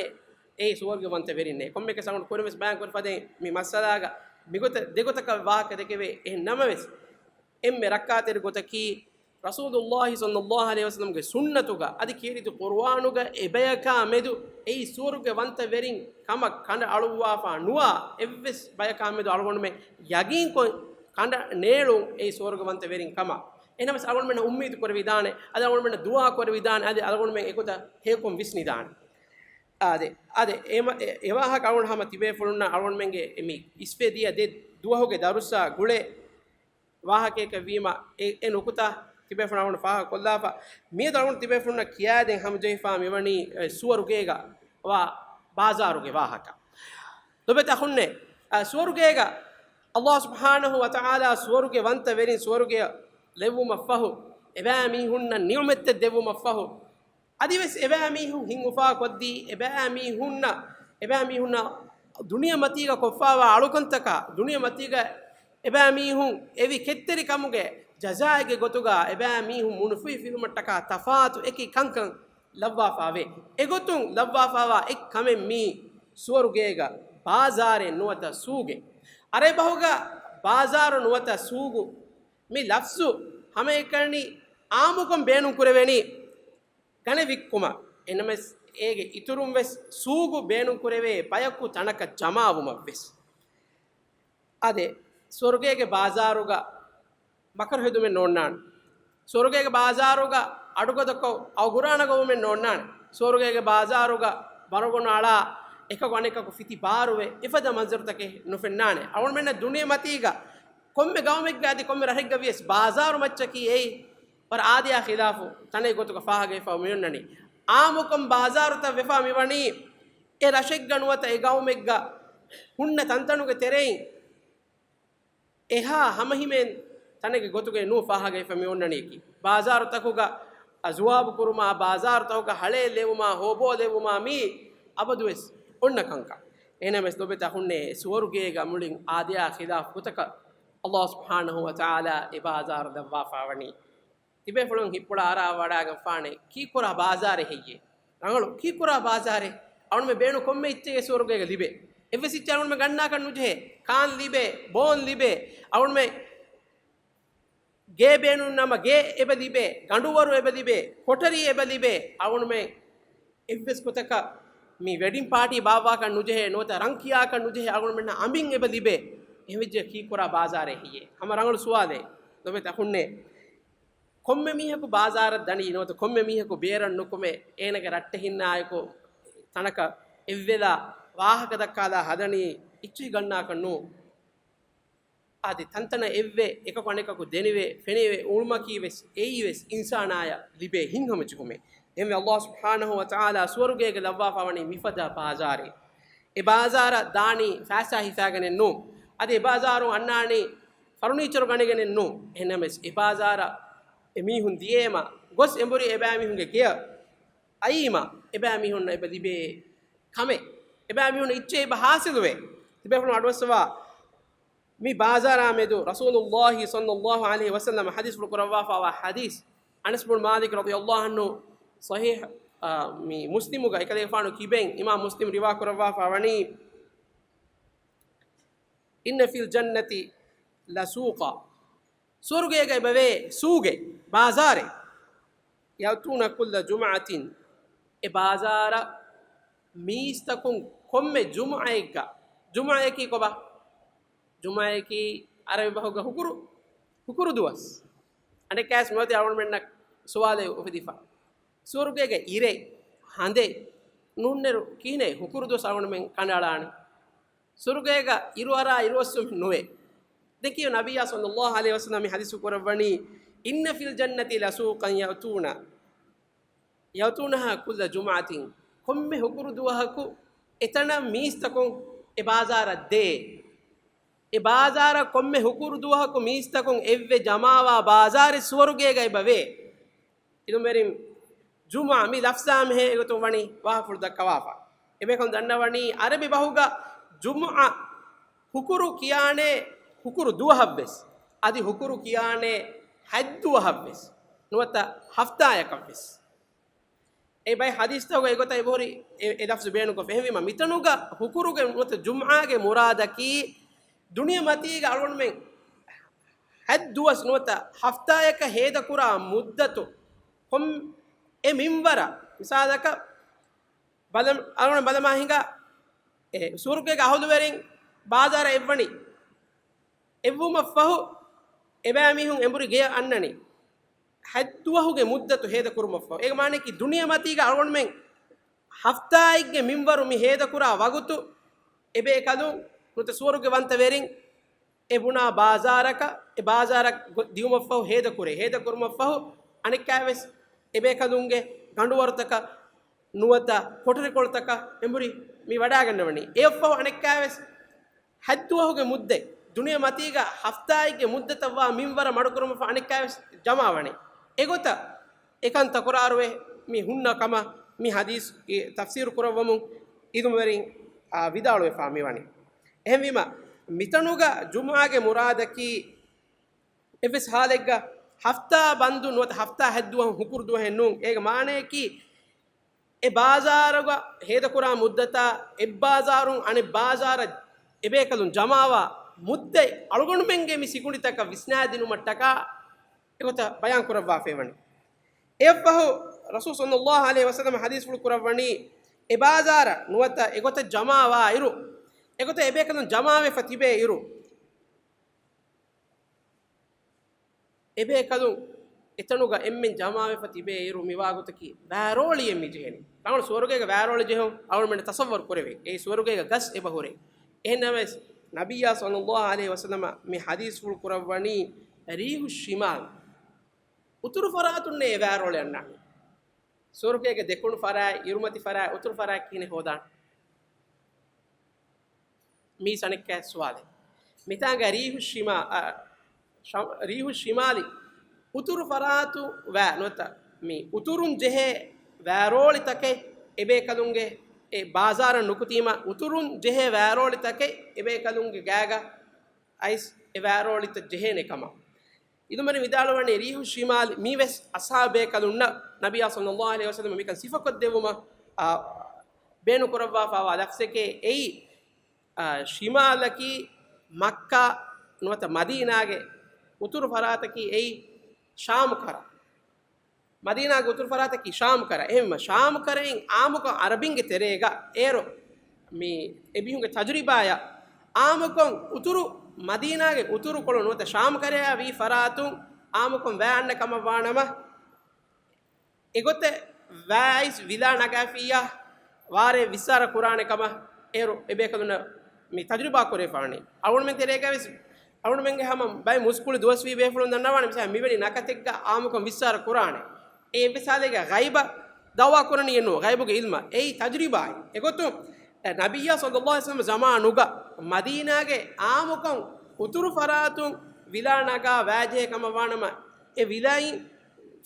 އެއީ ސުވަރުގެ ވަންތަ ވެރިންނޭ. ކޮންމެއަކަސް އަޅުގަނޑު ކުރިންވެސް ބަޔާން ކުރި ފަދައިން މި މައްސަލާގަ މިގޮތަށް ދެގޮތަކަށް ވާހަކަ ދެކެވޭ. އެހެން ނަމަވެސް، އެންމެ ރައްކާތެރި ގޮތަކީ، ރަސޫލުﷲ ޞައްލަﷲ ޢަލައިހި ވަސައްލަމްގެ ސުންނަތުގަ އަދި ކީރިތި ޤުރުއާނުގަ އެބަޔަކާ މެދު އެއީ ސުވަރުގެ ވަންތަ ވެރިން ކަމަށް ކަނޑައަޅުއްވާފަ ނުވާ އެއްވެސް ބަޔަކާ މެދު އަޅުގަނޑުމެން ޔަގީންކޮށް ކަނޑަ ނޭޅުން އެއީ ސުވަރުގެ ވަންތަ ވެރިން ކަމަށް. އެހެންނަމަވެސް އަޅުގަނޑުމެންނަށް އުއްމީދު ކުރެވިދާނެ، އަދި އަޅުގަނޑުމެންނަށް ދުޢާ ކުރެވިދާނެ، އަދި އަޅުގަނޑުމެން އެގޮތަށް ހެޔޮކޮށް ވިސްނިދާނެ. އާދެ، އާދެ، އެ މަ-، އެ، އެ ވާހަކަ އަޅުގަނޑު ހަމަ ތިބޭފުޅުންނަށް އަޅުގަނޑުމެންގެ މި އިސްވެދިޔަ ދެ ދުވަހުގެ ދަރުސާ ގުޅޭ ވާހަކައަކަށް ވީމަ، އެ، އެ ނުކުތާ ތިބޭފުޅުން އަޅުގަނޑު ފާހަގަ ކޮށްލާފަ. މިއަދު އަޅުގަނޑު ތިބޭފުޅުންނަށް ކިޔާދޭން ހަމަޖެހިފާ މިވަނީ، އެ، ސުވަރުގޭގަ ވާ ބާޒާރުގެ ވާހަކަ. ލޮބެތި އަޚުންނޭ، އަ، ސުވަރުގޭގަ ﷲ ސުބްޙާނަހޫ ވަތަޢާލާ ސުވަރުގެ ވަންތަ ވެރިން ސުވަރުގެއަށް ލެއްވުމަށްފަހު، އެބައިމީހުންނަށް ނިޢުމަތްތައް ދެއްވުމަށްފަހު، އަދިވެސް އެބައިމީހުން ހިތް އުފާކޮށްދީ، އެބައިމީހުންނަށް، އެބައިމީހުންނަށް ދުނިޔެމަތީގަ ކޮށްފާވާ އަޅުކަންތަކާ، ދުނިޔެމަތީގަ އެބައިމީހުން އެވި ކެތްތެރިކަމުގެ ޖަޒާއެއްގެ ގޮތުގަ އެބައިމީހުން މޫނުފުހިފިލުމަށްޓަކާ ތަފާތު އެކި ކަންކަން ލައްވާފާވޭ. އެގޮތުން ލައްވާފާވާ އެއް ކަމެއް މީ ސުވަރުގޭގަ ބާޒާރެއް ނުވަތަ ސޫގެއް. އަރަބި ބަހުގަ ބާޒާރު ނުވަތަ ސޫގު މި ލަފްޒު ހަމައެކަނި އާއްމުކޮށް ބޭނުން ކުރެވެނީ ގަނެ ވިއްކުމަށް. އެހެންނަމަވެސް އޭގެ އިތުރުން ވެސް ސޫގު ބޭނުން ކުރެވޭ ބަޔަކު ތަނަކަށް ޖަމާވުމަށް ވެސް. އާދެ، ސުވަރުގޭގެ ބާޒާރުގަ މަކަރު ހެދުމެއް ނޯންނާނެ. ސުވަރުގޭގެ ބާޒާރުގަ އަޑުގަދަކޮށް އައުގުރާނަ ގޮވުމެއް ނޯންނާނެ. ސުވަރުގޭގެ ބާޒާރުގަ މަރުގަނޑު އަޅާ އެކަކު އަނެކަކު ފިތި ބާރުވެ އެފަދަ މަންޒަރުތަކެއް ނުފެންނާނެ. އަޅުގަނޑުމެންނަށް ދުނިޔެ މަތީގަ ކޮންމެ ގައުމެއްގަ އަދި ކޮންމެ ރަށެއްގަ ވިޔަސް ބާޒާރު މައްޗަކީ އެއީ ވަރަށް އާދަޔާ ޚިލާފު ތަނެއް ގޮތުގަ ފާހަގަވެފަ މިއޮންނަނީ. އާއްމުކޮށް ބާޒާރުތައް ވެފަ މިވަނީ އެ ރަށެއްގަ ނުވަތަ އެ ގައުމެއްގަ ހުންނަ ތަންތަނުގެ ތެރެއިން އެހާ ހަމަހިމޭން ތަނެއްގެ ގޮތުގައި ނޫން ފާހަގަވެފަ މިއޮންނަނީކީ. ބާޒާރުތަކުގަ ޖުވާބު ކުރުމާ، ބާޒާރުތަކުގަ ހަޅޭއް ލެވުމާ، ހޯބޯ ލެވުމާ މީ އަބަދުވެސް އޮންނަ ކަންކަން. އެހެނަމެސް ލޮބެތި އަޚުންނޭ، ސުވަރުގޭގަ މުޅިން އާދަޔާ ޚިލާފު ގޮތަކަށް ﷲ ސުބްޙާނަހޫ ވަތަޢާލާ އެ ބާޒާރު ލައްވާފަވަނީ. ތިބޭފުޅުން ހިތްޕުޅަށް އަރާ ވަޑައިގަންފާނެ، ކީއްކުރާ ބާޒާރެއް ހެއްޔޭ؟ ރަނގަޅު، ކީއްކުރާ ބާޒާރެއް؟ އަޅުމެ ބޭނު ކޮންމެ އެއްޗެއް ސުވަރުގޭގަ ލިބޭ. އެއްވެސް އެއްޗެއް އަޅުމެ ގަންނާކަށް ނުޖެހޭ. ކާން ލިބޭ، ބޯން ލިބޭ. އަޅުމެ ގޭ ބޭނުން ނަމަ ގޭ އެބަ ލިބޭ، ގަނޑުވަރު އެބަ ލިބޭ، ކޮޓަރި އެބަ ލިބޭ. އަޅުމެ އެއްވެސް ގޮތަކަށް މި ވެޑިން ޕާޓީ ބާއްވާކަށް ނުޖެހޭ، ނުވަތަ ރަން ކިޔާކަށް ނުޖެހޭ، އަޅުމެންނަށް އަނބިން އެބަ ލިބޭ. އެހެންވެއްޖެ ކީއްކުރާ ބާޒާރެއް ހެއްޔޭ؟ ހަމަ ރަނގަޅު ސުވާލެއް. ލޮބެތި އަޚުންނޭ، ކޮންމެ މީހަކު ބާޒާރަށް ދަނީ ނުވަތަ ކޮންމެ މީހަކު ބޭރަށް ނުކުމެ، އޭނަގެ ރައްޓެހިންނާއެކު ތަނަކަށް އެއްވެލާ ވާހަކަ ދައްކާލާ ހަދަނީ އެއްޗެހި ގަންނާކަށް ނޫން. އަދި ތަންތަނަށް އެއްވެ، އެކަކު އަނެކަކު ދެނެވެ، ފެނެވެ އުޅުމަކީ ވެސް އެއީ ވެސް އިންސާނާޔަށް ލިބޭ ހިތްހަމަޖެހުމެއް. އެހެންވެ، ﷲ ސުބްޙާނަހޫ ވަތަޢާލާ ސުވަރުގޭގަ ލައްވާފަ ވަނީ މިފަދަ ބާޒާރެއް. އެ ބާޒާރަށް ދާނީ ފައިސާ ހިފާގެނެއް ނޫން. އަދި އެ ބާޒާރުން އަންނާނީ ފަރުނީޗަރު ގަނެގެނެއް ނޫން. އެހެންނަމަވެސް، އެ ބާޒާރަށް އެ މީހުން ދިޔޭމަ ގޮސް އެނބުރި އެބައިމީހުންގެ ގެޔަށް އައީމަ، އެބައިމީހުންނަށް އެބަ ލިބޭ ކަމެއް، އެބައިމީހުންނަށް އިއްޗެއް އެބަ ހާސިލުވޭ. ތިބޭފުޅުން އަޑުއައްސަވާ، މި ބާޒާރާ މެދު ރަސޫލުﷲ ޞައްލަﷲ ޢަލައިހި ވަސައްލަމަ ޙަދީޘްފުޅު ކުރައްވާފައިވާ ޙަދީޘް، އަނަސް ބުން މާލިކް ރަޟިޔަﷲ ޢަންހު ޞަޙީޙް، އާ، މި މުސްލިމުގަ އެކަލޭގެފާނު ކިބެން އިމާމް މުސްލިމް ރިވާ ކުރައްވާފަ ވަނީ، إن في الجنة لسوقا، ސުވަރުގޭގަ އެބަވޭ ސޫގެއް، ބާޒާރެއް. يأتون كل جمعة، އެ ބާޒާރަށް މީސްތަކުން ކޮންމެ ޖުމުޢައެއްގަ، ޖުމުޢައަކީ ކޮބާ؟ ޖުމުޢައަކީ ޢަރަބި ބަހުގަ ހުކުރު، ހުކުރު ދުވަސް. އަނެއްކާވެސް މިއޮތީ އަޅުގަނޑުމެންނަށް ސުވާލެއް އުފެދިފަ. ސުވަރުގޭގެ އިރެއް، ހަނދެއް ނޫންނެރު ކިހިނެއް ހުކުރު ދުވަސް އަޅުގަނޑުމެން ކަނޑައަޅާނީ؟ ސުވަރުގޭގަ އިރުއަރާ އިރުއޮއްސުމެއް ނުވޭ. ދެން ކިޔު ނަބިއްޔާ ޞައްލަﷲ ޢަލައިހި ވަސައްލަމަ މި ޙަދީޘް ކުރައްވަނީ، إن في الجنة لسوقا يأتون، يأتونها كل جمعة، ކޮންމެ ހުކުރު ދުވަހަކު އެތަނަށް މީސްތަކުން އެ ބާޒާރަށް ދޭ. އެ ބާޒާރަށް ކޮންމެ ހުކުރު ދުވަހަކު މީސްތަކުން އެއްވެ ޖަމާވާ ބާޒާރެއް ސުވަރުގޭގަ އެބަވޭ. އިލްމުވެރިން، ޖުމުޢަ މި ލަފްޒާ މެހޭ އެގޮތުން ވަނީ ވާހަކަފުޅު ދައްކަވާފަ. އެބޭކަލުން ދަންނަވަނީ ޢަރަބި ބަހުގަ ޖުމުޢަ ހުކުރު ކިޔާނޭ ހުކުރު ދުވަހަށްވެސް، އަދި ހުކުރު ކިޔާނޭ ހަތް ދުވަހަށްވެސް، ނުވަތަ ހަފްތާއަކަށްވެސް. އެ ބައެއް ޙަދީޘްތަކުގަ އެގޮތަށް އެބަހުރި އެ، އެ ލަފްޒު ބޭނުންކޮށްފަ. އެހެންވީމަ، މިތަނުގަ ހުކުރުގެ ނުވަތަ ޖުމުޢާގެ މުރާދަކީ ދުނިޔެ މަތީގަ އަޅުގަނޑުމެން ހަތް ދުވަސް ނުވަތަ ހަފްތާއަކަށް ހޭދަކުރާ މުއްދަތު ކޮން އެ މިންވަރަށް، މިސާލަކަށް ބަލަ-، އަޅުގަނޑު ބަލަމާ ހިނގާ، އެ ސުވަރުގޭގެ އަހުލުވެރިން ބާޒާރަށް އެއްވަނީ، އެއްވުމަށްފަހު އެބައިމީހުން އެނބުރި ގެޔަށް އަންނަނީ، ހަތް ދުވަހުގެ މުއްދަތު ހޭދަކުރުމަށްފަހު. އޭގެ މާނައަކީ ދުނިޔެ މަތީގަ އަޅުގަނޑުމެން ހަފްތާއެއްގެ މިންވަރު މި ހޭދަކުރާ ވަގުތު އެބޭކަލުން ނުވަތަ ސުވަރުގެ ވަންތަވެރިން އެ ބުނާ ބާޒާރަކަށް، އެ ބާޒާރަށް ގޮ-، ދިއުމަށްފަހު ހޭދަކުރޭ. ހޭދަކުރުމަށްފަހު އަނެއްކާވެސް އެބޭކަލުންގެ ގަނޑުވަރުތަކަށް ނުވަތަ ކޮޓަރިކޮޅުތަކަށް އެނބުރި މި ވަޑައިގަންނަވަނީ. އެއަށްފަހު އަނެއްކާވެސް ހަތް ދުވަހުގެ މުއްދަތް، ދުނިޔެ މަތީގަ ހަފްތާއެއްގެ މުއްދަތަށްވާ މިންވަރަށް މަޑުކުރުމަށްފަހު އަނެއްކާވެސް ޖަމާވަނީ. އެގޮތަށް އެކަން ތަކުރާރުވެ މި ހުންނަ ކަމަށް މި ޙަދީޘް ތަފްސީރު ކުރައްވަމުން އިލްމުވެރިން، އާ، ވިދާޅުވެފާ މިވަނީ. އެހެންވީމަ، މިތަނުގަ ޖުމުޢާގެ މުރާދަކީ އެއްވެސް ޙާލެއްގަ ހަފްތާ ބަންދު ނުވަތަ ހަފްތާ ހަތް ދުވަހު ހުކުރު ދުވަހެއް ނޫން. އޭގެ މާނަޔަކީ، އެ ބާޒާރުގަ ހޭދަކުރާ މުއްދަތާ، އެއްބާޒާރުން އަނެއް ބާޒާރަށް އެބޭކަލުން ޖަމާވާ މުއްދަތް، އަޅުގަނޑުމެންގެ މި ސިކުނޑިތަކަށް ވިސްނާދިނުމަށްޓަކާ، އެގޮތަށް ބަޔާން ކުރައްވާފައިވަނީ. އެއަށްފަހު ރަސޫލު ޞައްލައްލާހު ޢަލައިހި ވަސައްލަމަ ޙަދީޘްފުޅު ކުރައްވަނީ، އެ ބާޒާރަށް ނުވަތަ އެގޮތަށް ޖަމާވާ އިރު، އެގޮތަށް އެބޭކަލުން ޖަމާވެފަ ތިބޭ އިރު، އެބޭކަލުން އެތަނުގަ އެންމެން ޖަމާވެފަ ތިބޭ އިރު، މިވާގޮތަކީ ވާރޯޅިއެއް މިޖެހެނީ. ރަނގަޅު ސުވަރުގޭގެ ވާރޯޅި ޖެހުން އަޅުގަނޑުމެން ތަޞައްވަރު ކުރެވޭ. އެ ސުވަރުގޭގަ ގަސް އެބަހުރޭ. އެހެންނަމަވެސް، ނަބިއްޔާ ޞައްލައްލާހު ޢަލައިހި ވަސައްލަމަ މި ޙަދީޘްފުޅު ކުރައްވަނީ، ރީޙު ޝިމާލް، އުތުރު ފަރާތުންނޭ އެ ވާރޯޅި އަންނާނީ. ސުވަރުގޭގެ ދެކުނު ފަރާތް، އިރުމަތި ފަރާތް، އުތުރު ފަރާތް ކިހިނެއް ހޯދާނެ؟ މީ ސަނެއްކާ ސުވާލެއް. މިތާނގަ ރީޙު ޝިމާ-، އަ، ޝަ-، ރީޙު ޝިމާލި، އުތުރު ފަރާތު ވާ ނުވަތަ މި އުތުރުން ޖެހޭ ވާރޯޅިތަކެއް އެބޭކަލުންގެ އެ ބާޒާރަށް ނުކުތީމަ، އުތުރުން ޖެހޭ ވާރޯޅިތަކެއް އެބޭކަލުންގެ ގާގަ އައިސް އެ ވާރޯޅިތައް ޖެހޭނެ ކަމަށް. އިދުމަރި ވިދާޅުވަނީ، ރީޙު ޝިމާލް މީވެސް އަޞްޙާބޭކަލުންނަށް ނަބިއްޔާ ޞައްލައްލާހު ޢަލައިހި ވަސައްލަމަ މިކަން ސިފަކޮށްދެއްވުމަށް، އާ، ބޭނުންކުރައްވާފައިވާ ލަފްޒެކޭ. އެއީ، އާ، ޝިމާލަކީ މައްކާ ނުވަތަ މަދީނާގެ އުތުރު ފަރާތަކީ އެއީ ޝާމު ކަރަ. މަދީނާގެ އުތުރު ފަރާތަކީ ޝާމު ކަރަ. އެހެންވީމަ، ޝާމު ކަރައިން އާއްމުކޮށް އަރަބިންގެ ތެރޭގަ އޭރު މި އެ މީހުންގެ ތަޖުރިބާއަށް އާއްމުކޮށް އުތުރު މަދީނާގެ އުތުރު ކޮޅު ނުވަތަ ޝާމު ކަރަޔާ ވީ ފަރާތުން އާއްމުކޮށް ވާ އަންނަ ކަމަށް ވާނަމަ، އެގޮތަށް ވާ އައިސް ވިލާ ނަގާފިއްޔާ ވާރޭ ވިއްސާރަ ކުރާނެ ކަމަށް އޭރު އެބޭކަލުންނަށް މި ތަޖުރިބާ ކުރެވިފާނީ. އަޅުގަނޑުމެން ތެރޭގަ ވެސް އަޅުގަނޑުމެންގެ ހަމަ ބައެއް މުސްކުޅި ދުވަސްވީ ބޭފުޅުން ދަންނަވާނެ، މިސާލަށް މިވެނި ނަކަތެއްގަ އާއްމުކޮށް ވިއްސާރަ ކުރާނެ. އެ އެއްވެސް ހާލެއްގަ ޣައިބަށް ދައުވާ ކުރަނީ އެއްނު، ޣައިބުގެ ޢިލްމަށް. އެއީ ތަޖުރިބާއެއް. އެގޮތުން، އެ، ނަބިއްޔާ ޞައްލައްލާހު ޢަލައިހި ވަސައްލަމަ ޒަމާނުގަ މަދީނާގެ އާއްމުކޮށް އުތުރު ފަރާތުން ވިލާ ނަގާ ވާޖެހޭ ކަމަށް ވާނަމަ، އެ ވިލާއިން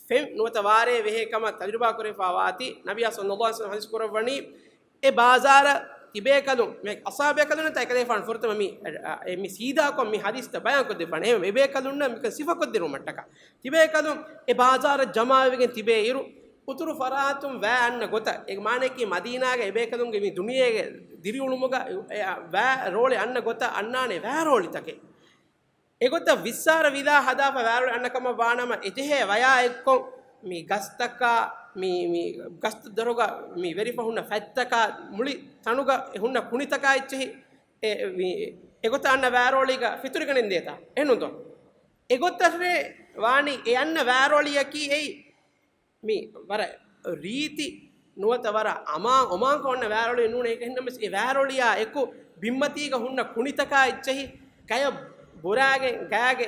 ފެން ނުވަތަ ވާރޭ ވެހޭ ކަމަށް ތަޖުރިބާ ކުރެވިފާ ވާތީ، ނަބިއްޔާ ޞައްލައްލާހު ޢަލައިހި ވަސައްލަމަ ޙަދީޘް ކުރައްވަނީ، އެ ބާޒާރަށް ތިބޭކަލުން، މި އަޞްޙާބޭކަލުންނަށް ތައްކަލޭފާން ފުރަތަމަ މި، އެ، މި ސީދާކޮށް މި ޙަދީޘްތައް ބަޔާންކޮށްދެއްވާނެ. އެހެން އެބޭކަލުންނަށް މިކަން ސިފަކޮށްދިނުމަށްޓަކާ، ތިބޭކަލުން އެ ބާޒާރަށް ޖަމާވެގެން ތިބޭ އިރު، އުތުރު ފަރާތުން ވާ އަންނަ ގޮތަށް، އޭގެ މާނައަކީ މަދީނާގެ އެބޭކަލުންގެ މި ދުނިޔޭގެ ދިރިއުޅުމުގަ އެ، އެ، ވާ ރޯޅި އަންނަ ގޮތަށް އަންނާނެ ވާ ރޯޅިތަކެއް. އެގޮތަށް ވިއްސާރަ ވިލާ ހަދާފަ ވާރޯޅި އަންނަ ކަމަށް ވާނަމަ، އެޖެހޭ ވަޔާ އެއްކޮށް، މި ގަސްތަކާ، މި، މި ގަސްތު ދޮރުގަ މި ވެރިފަ ހުންނަ ފަތްތަކާ، މުޅި ތަނުގަ ހުންނަ ކުނިތަކާ އެއްޗެހި، އެ، މި، އެގޮތަށް އަންނަ ވާރޯޅީގަ ފެތުރިގަނެން ދޭތާ. އެހެންނުންތޯ؟ އެގޮތަށްރޭ ވާނީ އެ އަންނަ ވާރޯޅިއަކީ އެއީ، މި ވަރަށް ރީތި ނުވަތަ ވަރަށް އަމާން އޮމާންކޮށް އޮންނަ ވާރޯޅި ނޫނޭ. އެހެންނަމަވެސް އެ ވާރޯޅިއާ އެކު ބިންމަތީގަ ހުންނަ ކުނިތަކާ އެއްޗެހި، ގަޔަށް ބުރާގެން ގާގެ،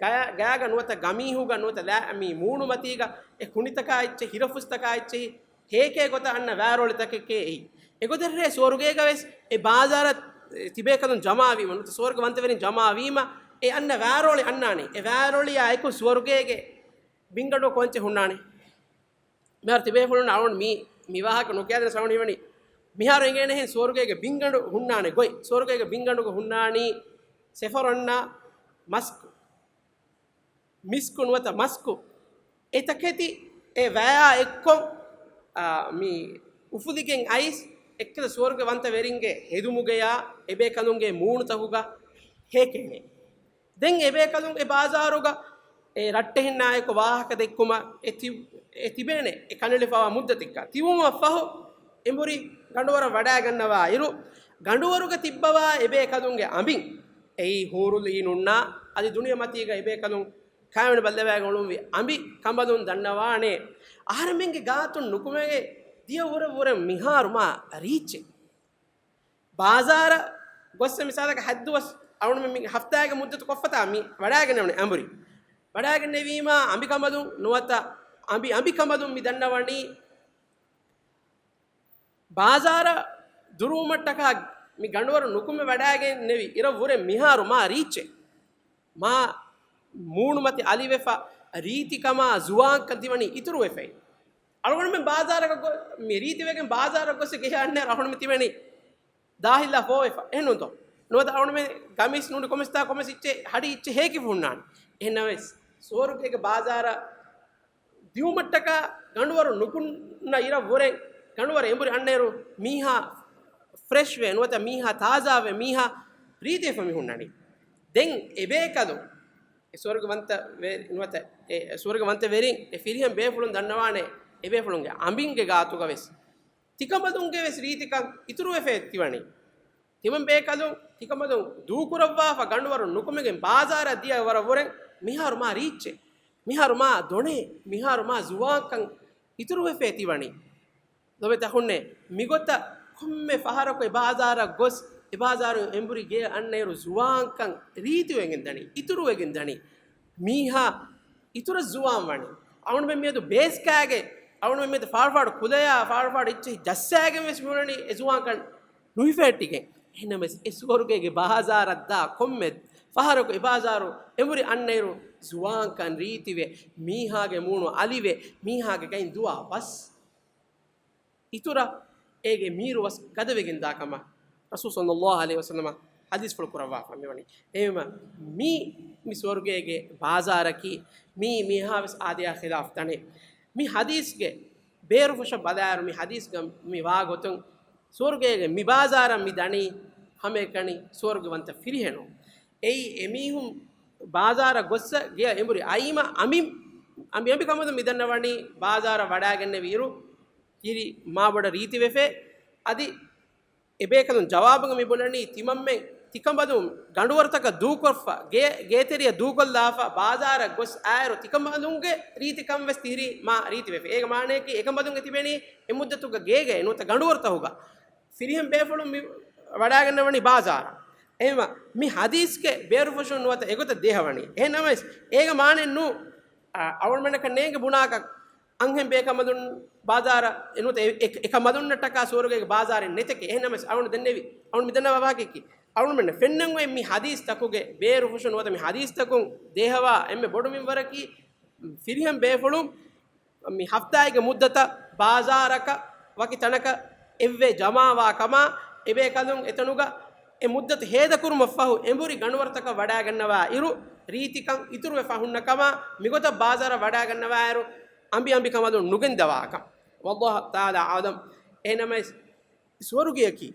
ގާ-، ގާގަ ނުވަތަ ގަމީހުގަ ނުވަތަ ލާ-، މި މޫނުމަތީގަ އެ ކުނިތަކާ އެއްޗެހި، ހިރަފުސްތަކާ އެއްޗެހި، ހޭކޭ ގޮތަށް އަންނަ ވާރޯޅިތަކެކޭ އެއީ. އެގޮތަށްރޭ ސުވަރުގޭގަ ވެސް އެ ބާޒާރަށް ތިބޭކަލުން ޖަމާވީމަ ނުވަތަ ސުވަރުގެވަންތަވެރިން ޖަމާވީމަ، އެ އަންނަ ވާރޯޅި އަންނާނީ. އެ ވާރޯޅިއާ އެކު ސުވަރުގޭގެ ބިންގަނޑު ކޮންޗެއް ހުންނާނެ؟ މިހާރު ތިބޭފުޅުން އަޅުން މި، މި ވާހަކަ ނުކިޔާދޭން ސަވަން ހިވަނީ. މިހާރު އެނގޭނެހެން ސުވަރުގޭގެ ބިންގަނޑު ހުންނާނެ ގޮތް. ސުވަރުގޭގެ ބިންގަނޑުގަ ހުންނާނީ ސެފަރޮންނާ މަސްކު، މިސްކު ނުވަތަ މަސްކު. އެ ތަކެތި އެ ވަޔާ އެއްކޮށް، އާ، މި އުފުލިގެން އައިސް އެއްކަލަ ސުވަރުގެ ވަންތަވެރިންގެ ހެދުމުގެޔާ އެބޭކަލުންގެ މޫނުތަކުގަ ހޭކޭނެ. ދެން އެބޭކަލުން އެ ބާޒާރުގަ އެ ރައްޓެހިންނާއެކު ވާހަކަ ދެއްކުމަށް އެ ތި-، އެ ތިބޭނެ އެ ކަނޑައެޅިފައިވާ މުއްދަތެއްގަ. ތިބުމަށްފަހު އެނބުރި ގަނޑުވަރަށް ވަޑައިގަންނަވާ އިރު، ގަނޑުވަރުގަ ތިއްބަވާ އެބޭކަލުންގެ އަނބިން، އެއީ ހޫރުލް އީނުންނާ އަދި ދުނިޔެމަތީގަ އެބޭކަލުން ކާވެނި ބައްލަވައިގެން އުޅުއްވި އަނބި ކަނބަލުން ދަންނަވާނެ، އަހަރެމެންގެ ގާތުން ނުކުމެގެ ދިޔަ ވުރެ ވުރެ މިހާރު މާ ރީއްޗެއް. ބާޒާރަށް ގޮއްސަ މިސާލަކަށް ހަތްދުވަސް އަޅުން މި ހަފްތާގެ މުއްދަތު ކޮށްފަތާ މި ވަޑައިގެންނެވުނީ އަނބުރި. ވަޑައިގެންނެވީމާ އަނބި ކަނބަލުން ނުވަތަ އަނބި، އަނބި ކަނބަލުން މި ދަންނަވަނީ ބާޒާރަށް ދުރުވުމަށްޓަކާ މި ގަނޑުވަރު ނުކުމެ ވަޑައިގެން ނެވި އިރަށް ވުރެ މިހާރު މާ ރީއްޗެއް. މާ މޫނުމަތި އަލިވެފަ ރީތިކަމާ ޒުވާންކަން ތިވަނީ އިތުރުވެފައި. އަޅުގަނޑުމެން ބާޒާރަކަށް ގޮ-، މި ރީތިވެގެން ބާޒާރަށް ގޮސް ގެޔަށް އަންނައިރު އަޅުގަނޑުމެން ތިވަނީ ދާހިލްލާ ފޯވެފަ. އެހެންނޫންތޯ؟ ނުވަތަ އަޅުގަނޑުމެން ގަމީސް ނޫނީ ކޮމެސްތާ ކޮމެސް އިއްޗެ ހަޑި އިއްޗެ ހޭކިފަ ހުންނާނެ. އެހެންނަމަވެސް ސުވަރުގޭގެ ބާޒާރަށް ދިއުމަށްޓަކާ ގަނޑުވަރު ނުކުންނަ އިރަށް ވުރެ، ގަނޑުވަރު އެނބުރި އަންނައިރު މީހާ ފްރެޝްވެ ނުވަތަ މީހާ ތާޒާވެ މީހާ ރީތިވެފަ މި ހުންނަނީ. ދެން އެބޭކަލުން އެ ސުވަރުގަވަންތަ ވެ-، ނުވަތަ އެ ސުވަރުގަވަންތަ ވެރިން އެ ފިރިހެން ބޭފުޅުން ދަންނަވާނެ އެބޭފުޅުންގެ އަނބިންގެ ގާތުގަ ވެސް ތިކަނބަލުންގެ ވެސް ރީތިކަން އިތުރުވެފައި ތިވަނީ. ތިމަން ބޭކަލުން ތިކަނބަލުން ދޫކުރައްވާފަ ގަނޑުވަރު ނުކުމެގެން ބާޒާރަށް ދިޔަ ވަރަށް ވުރެން މިހާރު މާ ރީއްޗެއް، މިހާރު މާ ދޮނެއް، މިހާރު މާ ޒުވާންކަން އިތުރުވެފައި ތިވަނީ. ލޮބެތަކުންނޭ، މިގޮތަށް ކޮންމެ ފަހަރަކު އެ ބާޒާރަށް ގޮސް، އެ ބާޒާރު އެނބުރި ގޭ އަންނައިރު ޒުވާންކަން ރީތިވެގެން ދަނީ، އިތުރުވެގެން ދަނީ. މީހާ އިތުރަށް ޒުވާން ވަނީ. އަޅުގަނޑުމެން މިއަދު ބޭސްކާގެ، އަޅުގަނޑުމެން މިއަދު ފާޅުފާޅު ކުލަޔާ، ފާޅުފާޅު އެއްޗެހި ޖައްސާގެން ވެސް މިއުޅެނީ އެ ޒުވާންކަން ނުހިފޭއްޓިގެން. އެހެންނަމަވެސް އެ ސުވަރުގޭގެ ބާޒާރަށްދާ ކޮންމެ ފަހަރަކު އެ ބާޒާރު އެނބުރި އަންނައިރު ޒުވާންކަން ރީތިވެ، މީހާގެ މޫނު އަލިވެ، މީހާގެ ގައިން ދުވާ ވަސް. އިތުރަށް އޭގެ މީރު ވަސް ގަދަވެގެން ދާ ކަމަށް ރަސޫލު ޞައްލައްލާހު ޢަލައިހި ވަސައްލަމަ ޙަދީޘްފުޅު ކުރައްވާފަ މިވަނީ. އެހެންވީމަ މީ، މި ސުވަރުގޭގެ ބާޒާރަކީ މީ މީހާވެސް އާދަޔާ ޚިލާފް ދަނީ. މި ޙަދީޘްގެ ބޭރުފުށަށް ބަލާއިރު މި ޙަދީޘްގަ މި ވާގޮތުން ސުވަރުގޭގެ މި ބާޒާރަށް މި ދަނީ ހަމައެކަނި ސުވަރުގަވަންތަ ފިރިހެނުން. އެއީ އެމީހުން ބާޒާރަށް ގޮއްސަ ގެޔަށް އެނބުރި އައީމަ އަނބި، އަނބި އަނބިކަމުން މި ދަންނަވަނީ ބާޒާރަށް ވަޑާގެންނެވި އިރު ތިރި މާބޮޑަށް ރީތިވެފަ. އަދި އެބޭކަލުން ޖަވާބުގަ މި ބުނަނީ ތިމަންމެން ތިކަނބަލުން ގަނޑުވަރުތަކަށް ދޫކޮށްފަ، ގޭ، ގޭތެރެއަށް ދޫކޮށްލާފަ، ބާޒާރަށް ގޮސް އާއިރު ތިކަނބަލުންގެ ރީތިކަން ވެސް ތިރި މާ ރީތިވެފަ. އޭގެ މާނަޔަކީ އެކަނބަލުންގެ ތިބެނީ އެ މުއްދަތުގަ ގޭގައެއް ނުވަތަ ގަނޑުވަރުތަކުގަ. ފިރިހެން ބޭފުޅުން މި ވަޑާގަންނަވަނީ ބާޒާރަށް. އެހެންވީމަ މި ޙަދީޘްގެ ބޭރުފުށުން ނުވަތަ އެގޮތަށް ދޭހަވަނީ. އެހެންނަމަވެސް އޭގެ މާނައެއް ނޫ، އަ، އަޅުގަނޑަކަށް ނޭނގެ ބުނާކަށް އަންހެން ބޭކަނބަލުން ބާޒާރަށް ނުވަތަ އެ، އެ، އެކަނބަލުންނަށްޓަކާ ސުވަރުގޭގެ ބާޒާރެއް ނެތެކޭ. އެހެންނަމަވެސް އަޅުގަނޑު ދެންނެވި، އަޅުގަނޑު މި ދަންނަވާ ވާހަކައަކީ، އަޅުގަނޑުމެންނަށް ފެންނަން އޮތް މި ޙަދީޘްތަކުގެ ބޭރުފުށުން ނުވަތަ މި ޙަދީޘްތަކުން ދޭހަވާ އެންމެ ބޮޑު މިންވަރަކީ، ފިރިހެން ބޭފުޅުން މި ހަފްތާއެއްގެ މުއްދަތަށް ބާޒާރަކަށް ވަކި ތަނަކަށް އެއްވެ ޖަމާވާ ކަމާ، އެބޭކަލުން އެތަނުގަ އެ މުއްދަތު ހޭދަކުރުމަށްފަހު އެނބުރި ގަނޑުވަރުތަކަށް ވަޑާގަންނަވާ އިރު، ރީތިކަން އިތުރުވެފަ ހުންނަ ކަމާ، މިގޮތަށް ބާޒާރަށް ވަޑާގަންނަވާއިރު، އަނބި އަނބިކަނބަލުން ނުގެންދަވާކަން. ވައްލާހު ތަޢާލާ އަޢުލަމް. އެހެންނަމަވެސް، ސުވަރުގެއަކީ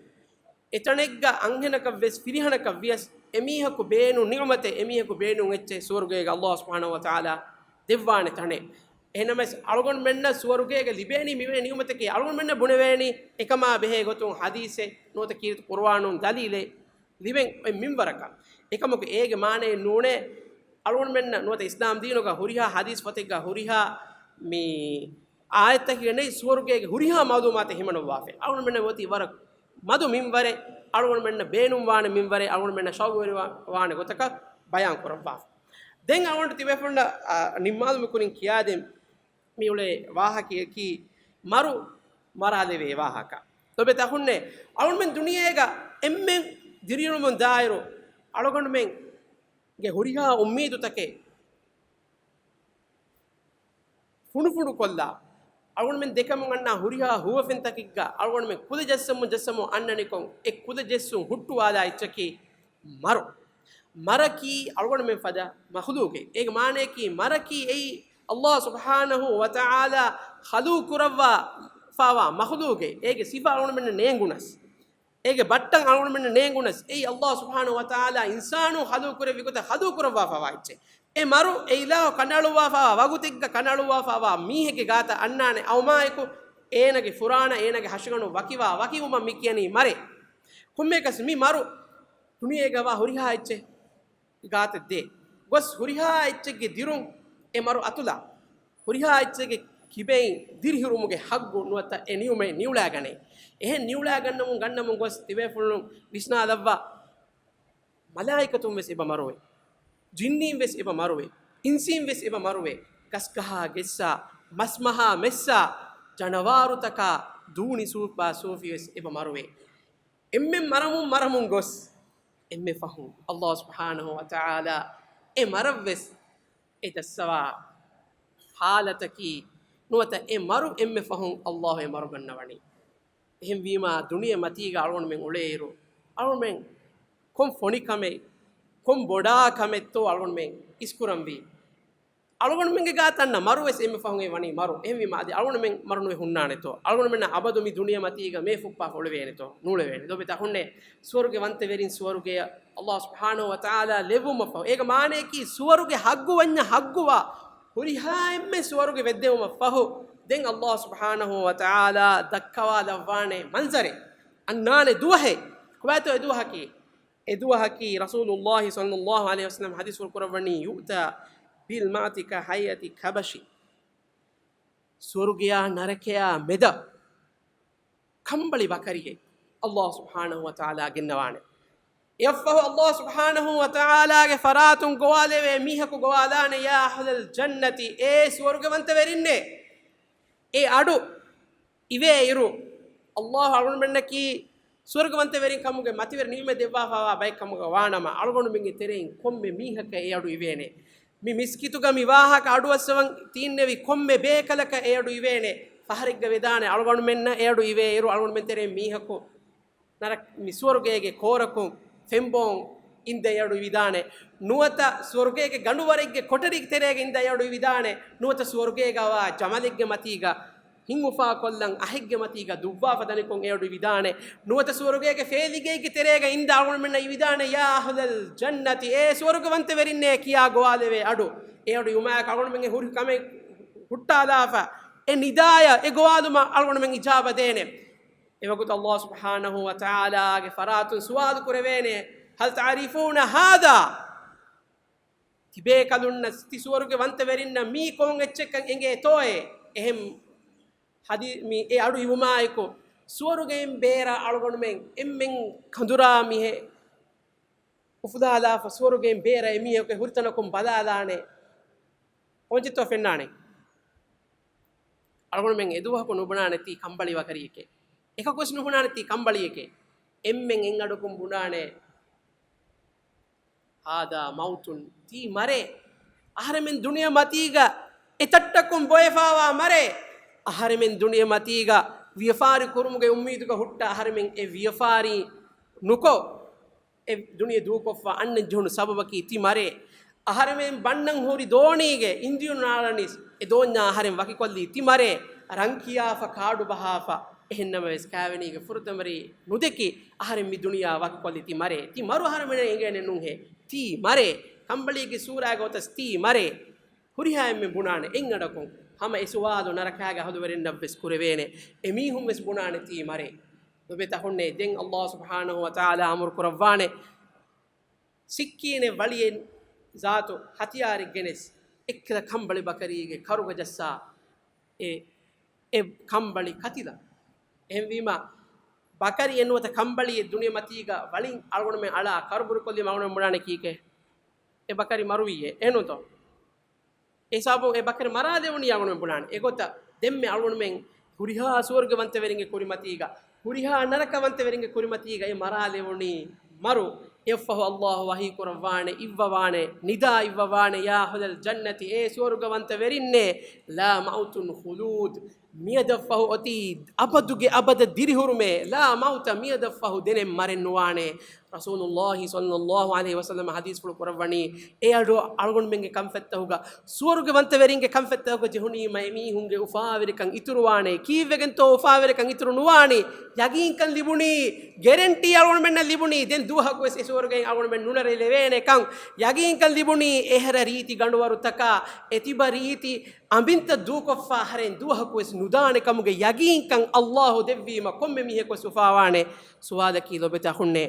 އެތަނެއްގަ އަންހެނަކަށް ވެސް ފިރިހެނަކަށް ވިޔަސް އެމީހަކު ބޭނުން ނިޢުމަތެއް، އެމީހަކު ބޭނުން އެއްޗެއް ސުވަރުގޭގަ އަލްލާހު ސުބްޙާނަހު ވަތަޢާލާ ދެއްވާނެ ތަނެއް. އެހެންނަމަވެސް އަޅުގަނޑުމެންނަށް ސުވަރުގޭގަ ލިބޭނީ މިވެނި ނިޢުމަތަކީ އަޅުގަނޑުމެންނަށް ބުނެވޭނީ އެކަމާ ބެހޭ ގޮތުން ޙަދީޘެއް ނުވަތަ ކީރިތި ޤުރުއާނުން ދަލީލެއް ލިބެން އޮތް މިންވަރަކަށް. އެކަމަކު އޭގެ މާނައެއް ނޫނޭ އަޅުގަނޑުމެންނަށް ނުވަތަ އިސްލާމް ދީނުގަ ހުރިހާ ޙަދީޘް ފޮތެއްގަ ހުރިހާ މި އާޔަތްތަކެއްގަ ނެތް ސުވަރުގޭގެ ހުރިހާ މަޢުލޫމާތެއް ހިމަނުއްވާފަ. އަޅުގަނޑުމެންނަށް އޮތީ ވަރަށް މަދު މިންވަރެއް، އަޅުގަނޑުމެންނަށް ބޭނުންވާނެ މިންވަރެއް، އަޅުގަނޑުމެންނަށް ޝައުގުވެރިވާ-، ވާނެ ގޮތަކަށް ބަޔާން ކުރައްވާފަ. ދެން އަޅުގަނޑު ތިބޭފުޅުންނަށް، އާ، ނިންމާލުމުގެ ކުރިން ކިޔާދޭން މި އުޅޭ ވާހަކައަކީ މަރު މަރާލެވޭ ވާހަކަ. ލޮބެތަކުންނޭ، އަޅުގަނޑުމެން ދުނިޔޭގަ އެންމެން ދިރިއުޅުމުން ދާއިރު އަޅުގަނޑުމެންގެ ހުރިހާ އުއްމީދުތަކެއް ފުނޑުފުނޑުކޮށްލާ، އަޅުގަނޑުމެން ދެކަމުން އަންނާ ހުރިހާ ހުވަފެންތަކެއްގަ އަޅުގަނޑުމެން ކުލަ ޖައްސަމުން ޖައްސަމުން އަންނަނިކޮށް، އެ ކުލަ ޖެއްސުން ހުއްޓުވާލާ އެއްޗަކީ މަރު. މަރަކީ އަޅުގަނޑުމެން ފަދަ މަޚުލޫގެއް. އޭގެ މާނައަކީ މަރަކީ އެއީ އަލްލާހު ސުބްޙާނަހު ވަތަޢާލާ ޚަލުޤު ކުރައްވާފަވާ މަޚުލޫގެއް. އޭގެ ސިފަ އަޅުގަނޑުމެންނަށް ނޭނގުނަސް، އޭގެ ބައްޓަން އަޅުގަނޑުމެންނަށް ނޭނގުނަސް، އެއީ އަލްލާހު ސުބްޙާނަހު ވަތަޢާލާ އިންސާނުން ޚަލުޤު ކުރެއްވި ގޮތަށް ޚަލުޤު ކުރައްވާފަވާ އެއްޗެއް. އެ މަރު އެ އިލާހު ކަނޑައަޅުއްވާފަވާ ވަގުތެއްގަ ކަނޑައަޅުއްވާފަވާ މީހެއްގެ ގާތަށް އަންނާނެ އައުމާއެކު، އޭނަގެ ފުރާނަ، އޭނަގެ ހަށިގަނޑު ވަކިވާ ވަކިވުމަށް މި ކިޔަނީ މަރޭ. ކޮންމެއަކަސް މި މަރު ދުނިޔޭގަވާ ހުރިހާ އެއްޗެއް ގާތަށް ދޭ. ގޮސް ހުރިހާ އެއްޗެއްގެ ދިރުން އެ މަރު އަތުލާ، ހުރިހާ އެއްޗެއްގެ ކިބައިން ދިރިހުރުމުގެ ހައްގު ނުވަތަ އެ ނިޢުމަތް ނިއުޅާގަނެ. އެހެން ނިއުޅާގަންނަމުން ގަންނަމުން ގޮސް ތިބޭފުޅުން ވިސްނާލައްވާ، މަލާއިކަތުން ވެސް އެބަ މަރުވޭ، ޖިންނީން ވެސް އެބަ މަރުވޭ، އިންސީން ވެސް އެބަ މަރުވޭ، ގަސްގަހާ ގެއްސާ، މަސްމަހާ މެއްސާ، ޖަނަވާރުތަކާ ދޫނި ސޫފާ ސޫފި ވެސް އެބަ މަރުވޭ. އެންމެން މަރަމުން މަރަމުން ގޮސް، އެންމެ ފަހުން އަލްލާހު ސުބްޙާނަހު ވަތަޢާލާ އެ މަރަށްވެސް އެ ދައްސަވާ ޙާލަތަކީ ނުވަތަ އެ މަރު އެންމެ ފަހުން އަލްލާހު އެ މަރު ގަންނަވަނީ. އެހެންވީމާ ދުނިޔެ މަތީގަ އަޅުގަނޑުމެން އުޅޭއިރު، އަޅުގަނޑުމެން ކޮން ފޮނި ކަމެއް، ކޮން ބޮޑާ ކަމެއްތޯ އަޅުގަނޑުމެން އިސްކުރަންވީ. އަޅުގަނޑުމެންގެ ގާތަށް އަންނަ މަރުވެސް އެންމެ ފަހުން އެ ވަނީ މަރު. އެހެންވީމާ އަދި އަޅުގަނޑުމެން މަރު ނުވެ ހުންނާނެތޯ؟ އަޅުގަނޑުމެންނަށް އަބަދު މި ދުނިޔެމަތީގަ މޭ ފުއްޕާފަ އުޅެވޭނެތޯ؟ ނޫޅެވޭނެ. ލޮބުވެތި އަޚުންނޭ، ސުވަރުގެ ވަންތަވެރިން ސުވަރުގެއަށް ﷲ ސުބްޙާނަހޫ ވަތަޢާލާ ލެއްވުމަށްފަހު، އޭގެ މާނަޔަކީ ސުވަރުގެ ޙައްޤުވަންޏަށް ޙައްޤުވާ ހުރިހާ އެންމެން ސުވަރުގެ ވެއްދެވުމަށްފަހު، ދެން ﷲ ސުބްޙާނަހޫ ވަތަޢާލާ ދައްކަވާލައްވާނެ މަންޒަރެއް، އަންނާނެ ދުވަހެއް. ކޮބާތޯ އެ ދުވަހަކީ؟ އެ ދުވަހަކީ ރަސޫލުﷲ ޞައްލަﷲ ޢަލައިހި ވަސައްލަމަ ޙަދީޘްފުޅު ކުރައްވަނީ، يؤتى بالموت كهيئة الكبش. ސުވަރުގެޔާ ނަރަކަޔާ މެދަށް ކަނބަޅި ބަކަރިއެއް ﷲ ސުބްޙާނަހޫ ވަތަޢާލާ ގެންނަވާނެ. އެއަށްފަހު ﷲ ސުބްޙާނަހޫ ވަތަޢާލާގެ ފަރާތުން ގޮވާލެވޭ މީހަކު ގޮވާލާނެ، يا أهل الجنة، އޭ ސުވަރުގެ ވަންތަވެރިންނޭ! އެ އަޑު އިވޭއިރު، ﷲ އަޅުގަނޑުމެންނަކީ ސުވަރުގެ ވަންތަވެރިން ކަމުގެ މަތިވެރި ނިޢުމަތް ދެއްވާފައިވާ ބައެއް ކަމުގަ ވާނަމަ، އަޅުގަނޑުމެންގެ ތެރެއިން ކޮންމެ މީހަކަށް އެ އަޑު އިވޭނެ. މި މިސްކިތުގަ މި ވާހަކަ އަޑުއައްސަވަން ތީންނެވި ކޮންމެ ބޭކަލަކަށް އެ އަޑު އިވޭނެ. ފަހަރެއްގަ ވެދާނެ އަޅުގަނޑުމެންނަށް އެ އަޑު އިވޭއިރު، އަޅުގަނޑުމެން ތެރެއިން މީހަކު ނަރަ-، މި ސުވަރުގޭގެ ކޯރަކުން ފެންބޯން އިންދަ އެ އަޑު އިވިދާނެ. ނުވަތަ ސުވަރުގޭގެ ގަނޑުވަރެއްގެ ކޮޓަރި ތެރޭގަ އިންދަ އެ އަޑު އިވިދާނެ. ނުވަތަ ސުވަރުގޭގަ ވާ ޖަމަލެއްގެ މަތީގަ ހިތް އުފާކޮށްލަން އަހެއްގެ މަތީގަ ދުއްވާފަ ދަނިކޮށް އެ އަޑު އިވިދާނެ. ނުވަތަ ސުވަރުގޭގެ ފޭލިގެއެއްގެ ތެރޭގަ އިންދަ އަޅުގަނޑުމެންނަށް އިވިދާނެ، يا أهل الجنة، އޭ ސުވަރުގެ ވަންތަވެރިންނޭ ކިޔާ ގޮވާލެވޭ އަޑު. އެ އަޑު އިވުމާއެކު އަޅުގަނޑުމެންގެ ހުރި ކަމެއް ހުއްޓާލާފަ، އެ ނިދާޔަށް އެ ގޮވާލުމަށް އަޅުގަނޑުމެން އިޖާބަ ދޭނެ. އެވަގުތު ﷲ ސުބްޙާނަހޫ ވަތަޢާލާގެ ފަރާތުން ސުވާލު ކުރެވޭނެ، هل تعرفون هذا؟ ތިބޭކަލުންނަށް ތި ސުވަރުގެ ވަންތަވެރިންނަށް މީ ކޮން އެއްޗެއްކަން އެނގޭތޯއޭ؟ އެހެން ހަދީ-، މި އެ އަޑު އިވުމާއެކު، ސުވަރުގެއިން ބޭރަށް އަޅުގަނޑުމެން އެންމެން ކަނދުރާ މިހެ އުފުލާލާފަ، ސުވަރުގެއިން ބޭރަށް އެމީހަކު ހުރިތަނަކުން ބަލާލާނެ. ކޮންޗެއްތޯ ފެންނާނެ؟ އަޅުގަނޑުމެން އެދުވަހަކު ނުބުނާނެ ތީ ކަނބަޅި ވަކަރިއެކޭ. އެކަކުވެސް ނުބުނާނެ ތީ ކަނބަޅިއެކޭ. އެންމެން އެއްއަޑަކުން ބުނާނެ، هذا موت، ތީ މަރޭ. އަހަރެމެން ދުނިޔެ މަތީގަ އެތައްޓަކުން ބޮއެފާވާ މަރޭ. އަހަރެމެން ދުނިޔެ މަތީގަ ވިޔަފާރި ކުރުމުގެ އުއްމީދުގަ ހުއްޓާ އަހަރެމެން އެ ވިޔަފާރި ނުކޮށް، އެ ދުނިޔެ ދޫކޮށްފަ އަންނަން ޖެހުނު ސަބަބަކީ ތި މަރޭ. އަހަރެމެން ބަންނަން ހުރި ދޯނީގެ އިންޖީނު ނާޅަނީސް އެ ދޯންޏާ އަހަރެން ވަކިކޮށްލީ ތި މަރޭ. ރަން ކިޔާފަ ކާޑު ބަހާފަ، އެހެން ނަމަވެސް ކާވެނީގެ ފުރަތަމަ ރީ ނުދެކި އަހަރެން މި ދުނިޔެއާ ވަކިކޮށްލީ ތި މަރޭ. ތި މަރު އަހަރެމެންނަށް އެނގޭނެ ނޫންހޭ. ތީ މަރޭ. ކަނބަޅީގެ ސޫރާގަ އޮތަސް ތީ މަރޭ. ހުރިހާ އެންމެން ބުނާނެ އެއްއަޑަކުން. ހަމަ އެ ސުވާލު ނަރަކާގެ އަހުލުވެރިންނަށްވެސް ކުރެވޭނެ. އެމީހުންވެސް ބުނާނެ ތީ މަރޭ. ލޮބުވެތި އަޚުންނޭ، ދެން ﷲ ސުބްޙާނަހޫ ވަތަޢާލާ އަމުރު ކުރައްވާނެ، ސިއްކީނެއް ވަޅިއެއް ޒާތު ހަތިޔާރެއް ގެނެސް، އެއްކަލަ ކަނބަޅި ބަކަރީގެ ކަރުގަ ޖައްސާ، އެ، އެ ކަނބަޅި ކަތިލަ. އެހެންވީމަ، ބަކަރިއެއް ނުވަތަ ކަނބަޅިއެއް ދުނިޔެ މަތީގަ ވަޅިން އަޅުގަނޑުމެން އަޅާ ކަރުބުރިކޮށްލީމަ އަޅުގަނޑުމެން ބުނާނެ ކީކޭ؟ އެ ބަކަރި މަރުވީއޭ. އެހެންނޫންތޯ؟ އެ ހިސާބުން އެ ބަކަރި މަރާލެވުނީ އަޅުގަނޑުމެން ބުނާނެ. އެގޮތަށް ދެންމެ އަޅުގަނޑުމެން ހުރިހާ ސުވަރުގަވަންތަވެރިންގެ ކުރިމަތީގަ، ހުރިހާ ނަރަކަވަންތަވެރިންގެ ކުރިމަތީގަ އެ މަރާލެވުނީ މަރު. އެއަށްފަހު ﷲ ވަޙީ ކުރައްވާނެ، އިއްވަވާނެ، ނިދާ އިއްވަވާނެ، يا أهل الجنة، އޭ ސުވަރުގަވަންތަވެރިންނޭ، لا موت، خلود، މިއަދަށްފަހު އޮތީ އަބަދުގެ އަބަދަށް ދިރިހުރުމޭ، لا موت، މިއަދަށްފަހު ދެނެއް މަރެއް ނުވާނެ. ރަސޫލުﷲ ޞައްލަﷲ ޢަލައިހި ވަސައްލަމަ ޙަދީޘްފުޅު ކުރައްވަނީ، އެ އަޑު އަޅުގަނޑުމެންގެ ކަންފަތްތަކުގަ، ސުވަރުގެ ވަންތަވެރިންގެ ކަންފަތްތަކުގަ ޖެހުނީމަ އެމީހުންގެ އުފާވެރިކަން އިތުރުވާނެ. ކީއްވެގެންތޯ އުފާވެރިކަން އިތުރު ނުވާނީ؟ ޔަގީންކަން ލިބުނީ، ގެރެންޓީ އަޅުގަނޑުމެންނަށް ލިބުނީ، ދެން ދުވަހަކުވެސް އެ ސުވަރުގައިން އަޅުގަނޑުމެން ނުނަރެލެވޭނެކަން. ޔަގީންކަން ލިބުނީ، އެހެރަ ރީތި ގަނޑުވަރުތަކާ، އެތިބަ ރީތި އަނބިންތައް ދޫކޮށްފަ އަހަރެން ދުވަހަކުވެސް ނުދާނެ ކަމުގެ ޔަގީންކަން ﷲ ދެއްވީމަ ކޮންމެ މީހަކުވެސް އުފާވާނެ. ސުވާލަކީ ލޮބެތި އަޚުންނޭ،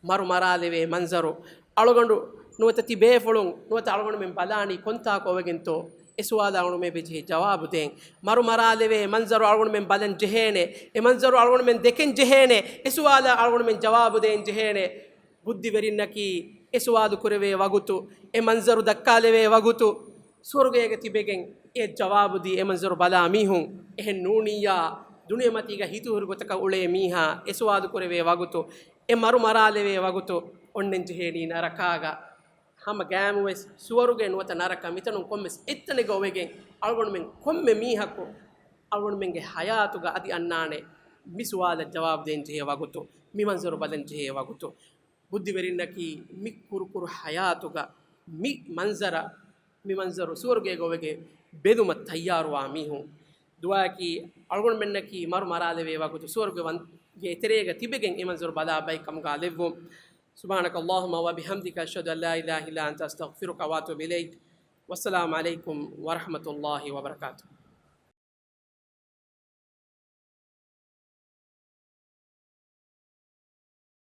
މަރު މަރާލެވޭ މަންޒަރު އަޅުގަނޑު ނުވަތަ ތި ބޭފުޅުން ނުވަތަ އަޅުގަނޑުމެން ބަލާނީ ކޮންތާކު އޮވެގެންތޯ؟ އެ ސުވާލަށް އަޅުގަނޑުމެން އެބަޖެހޭ ޖަވާބު ދޭން. މަރު މަރާލެވޭ މަންޒަރު އަޅުގަނޑުމެން ބަލަން ޖެހޭނެ. އެ މަންޒަރު އަޅުގަނޑުމެން ދެކެން ޖެހޭނެ. އެ ސުވާލަށް އަޅުގަނޑުމެން ޖަވާބު ދޭން ޖެހޭނެ. ބުއްދިވެރިންނަކީ އެ ސުވާލު ކުރެވޭ ވަގުތު، އެ މަންޒަރު ދައްކާލެވޭ ވަގުތު، ސުވަރުގޭގަ ތިބެގެން އެ ޖަވާބުދީ އެ މަންޒަރު ބަލާ މީހުން. އެހެން ނޫނިއްޔާ، ދުނިޔެމަތީގަ ހިތުހުރި ގޮތަކަށް އުޅޭ މީހާ އެ ސުވާލު ކުރެވޭ ވަގުތު، އެ މަރު މަރާލެވޭ ވަގުތު، އޮންނަން ޖެހޭނީ ނަރަކާގަ. ހަމަ ގައިމުވެސް ސުވަރުގެ ނުވަތަ ނަރަކަ މިތަނުން ކޮންމެސް އެއްތަނެއްގަ އޮވެގެން އަޅުގަނޑުމެން ކޮންމެ މީހަކު އަޅުގަނޑުމެންގެ ހަޔާތުގަ އަދި އަންނާނެ މި ސުވާލަށް ޖަވާބު ދޭން ޖެހޭ ވަގުތު، މި މަންޒަރު ބަލަން ޖެހޭ ވަގުތު. ބުއްދިވެރިންނަކީ މި ކުރުކުރު ހަޔާތުގަ މި މަންޒަރަށް މި މަންޒަރު ސުވަރުގޭގަ އޮވެގެން ބެލުމަށް ތައްޔާރުވާ މީހުން. ދުޢާއަކީ އަޅުގަނޑުމެންނަކީ މަރު މަރާލެވޭ ވަގުތު ސުވަރުގެ ވަން-، ގެ އެތެރޭގަ ތިބެގެން އެ މަންޒަރު ބަލާ ބައެއް ކަމުގަ ލެއްވުން. سبحانك اللهم وبحمدك، أشهد أن لا إله إلا أنت، أستغفرك وأتوب إليك. والسلام عليكم ورحمة الله وبركاته.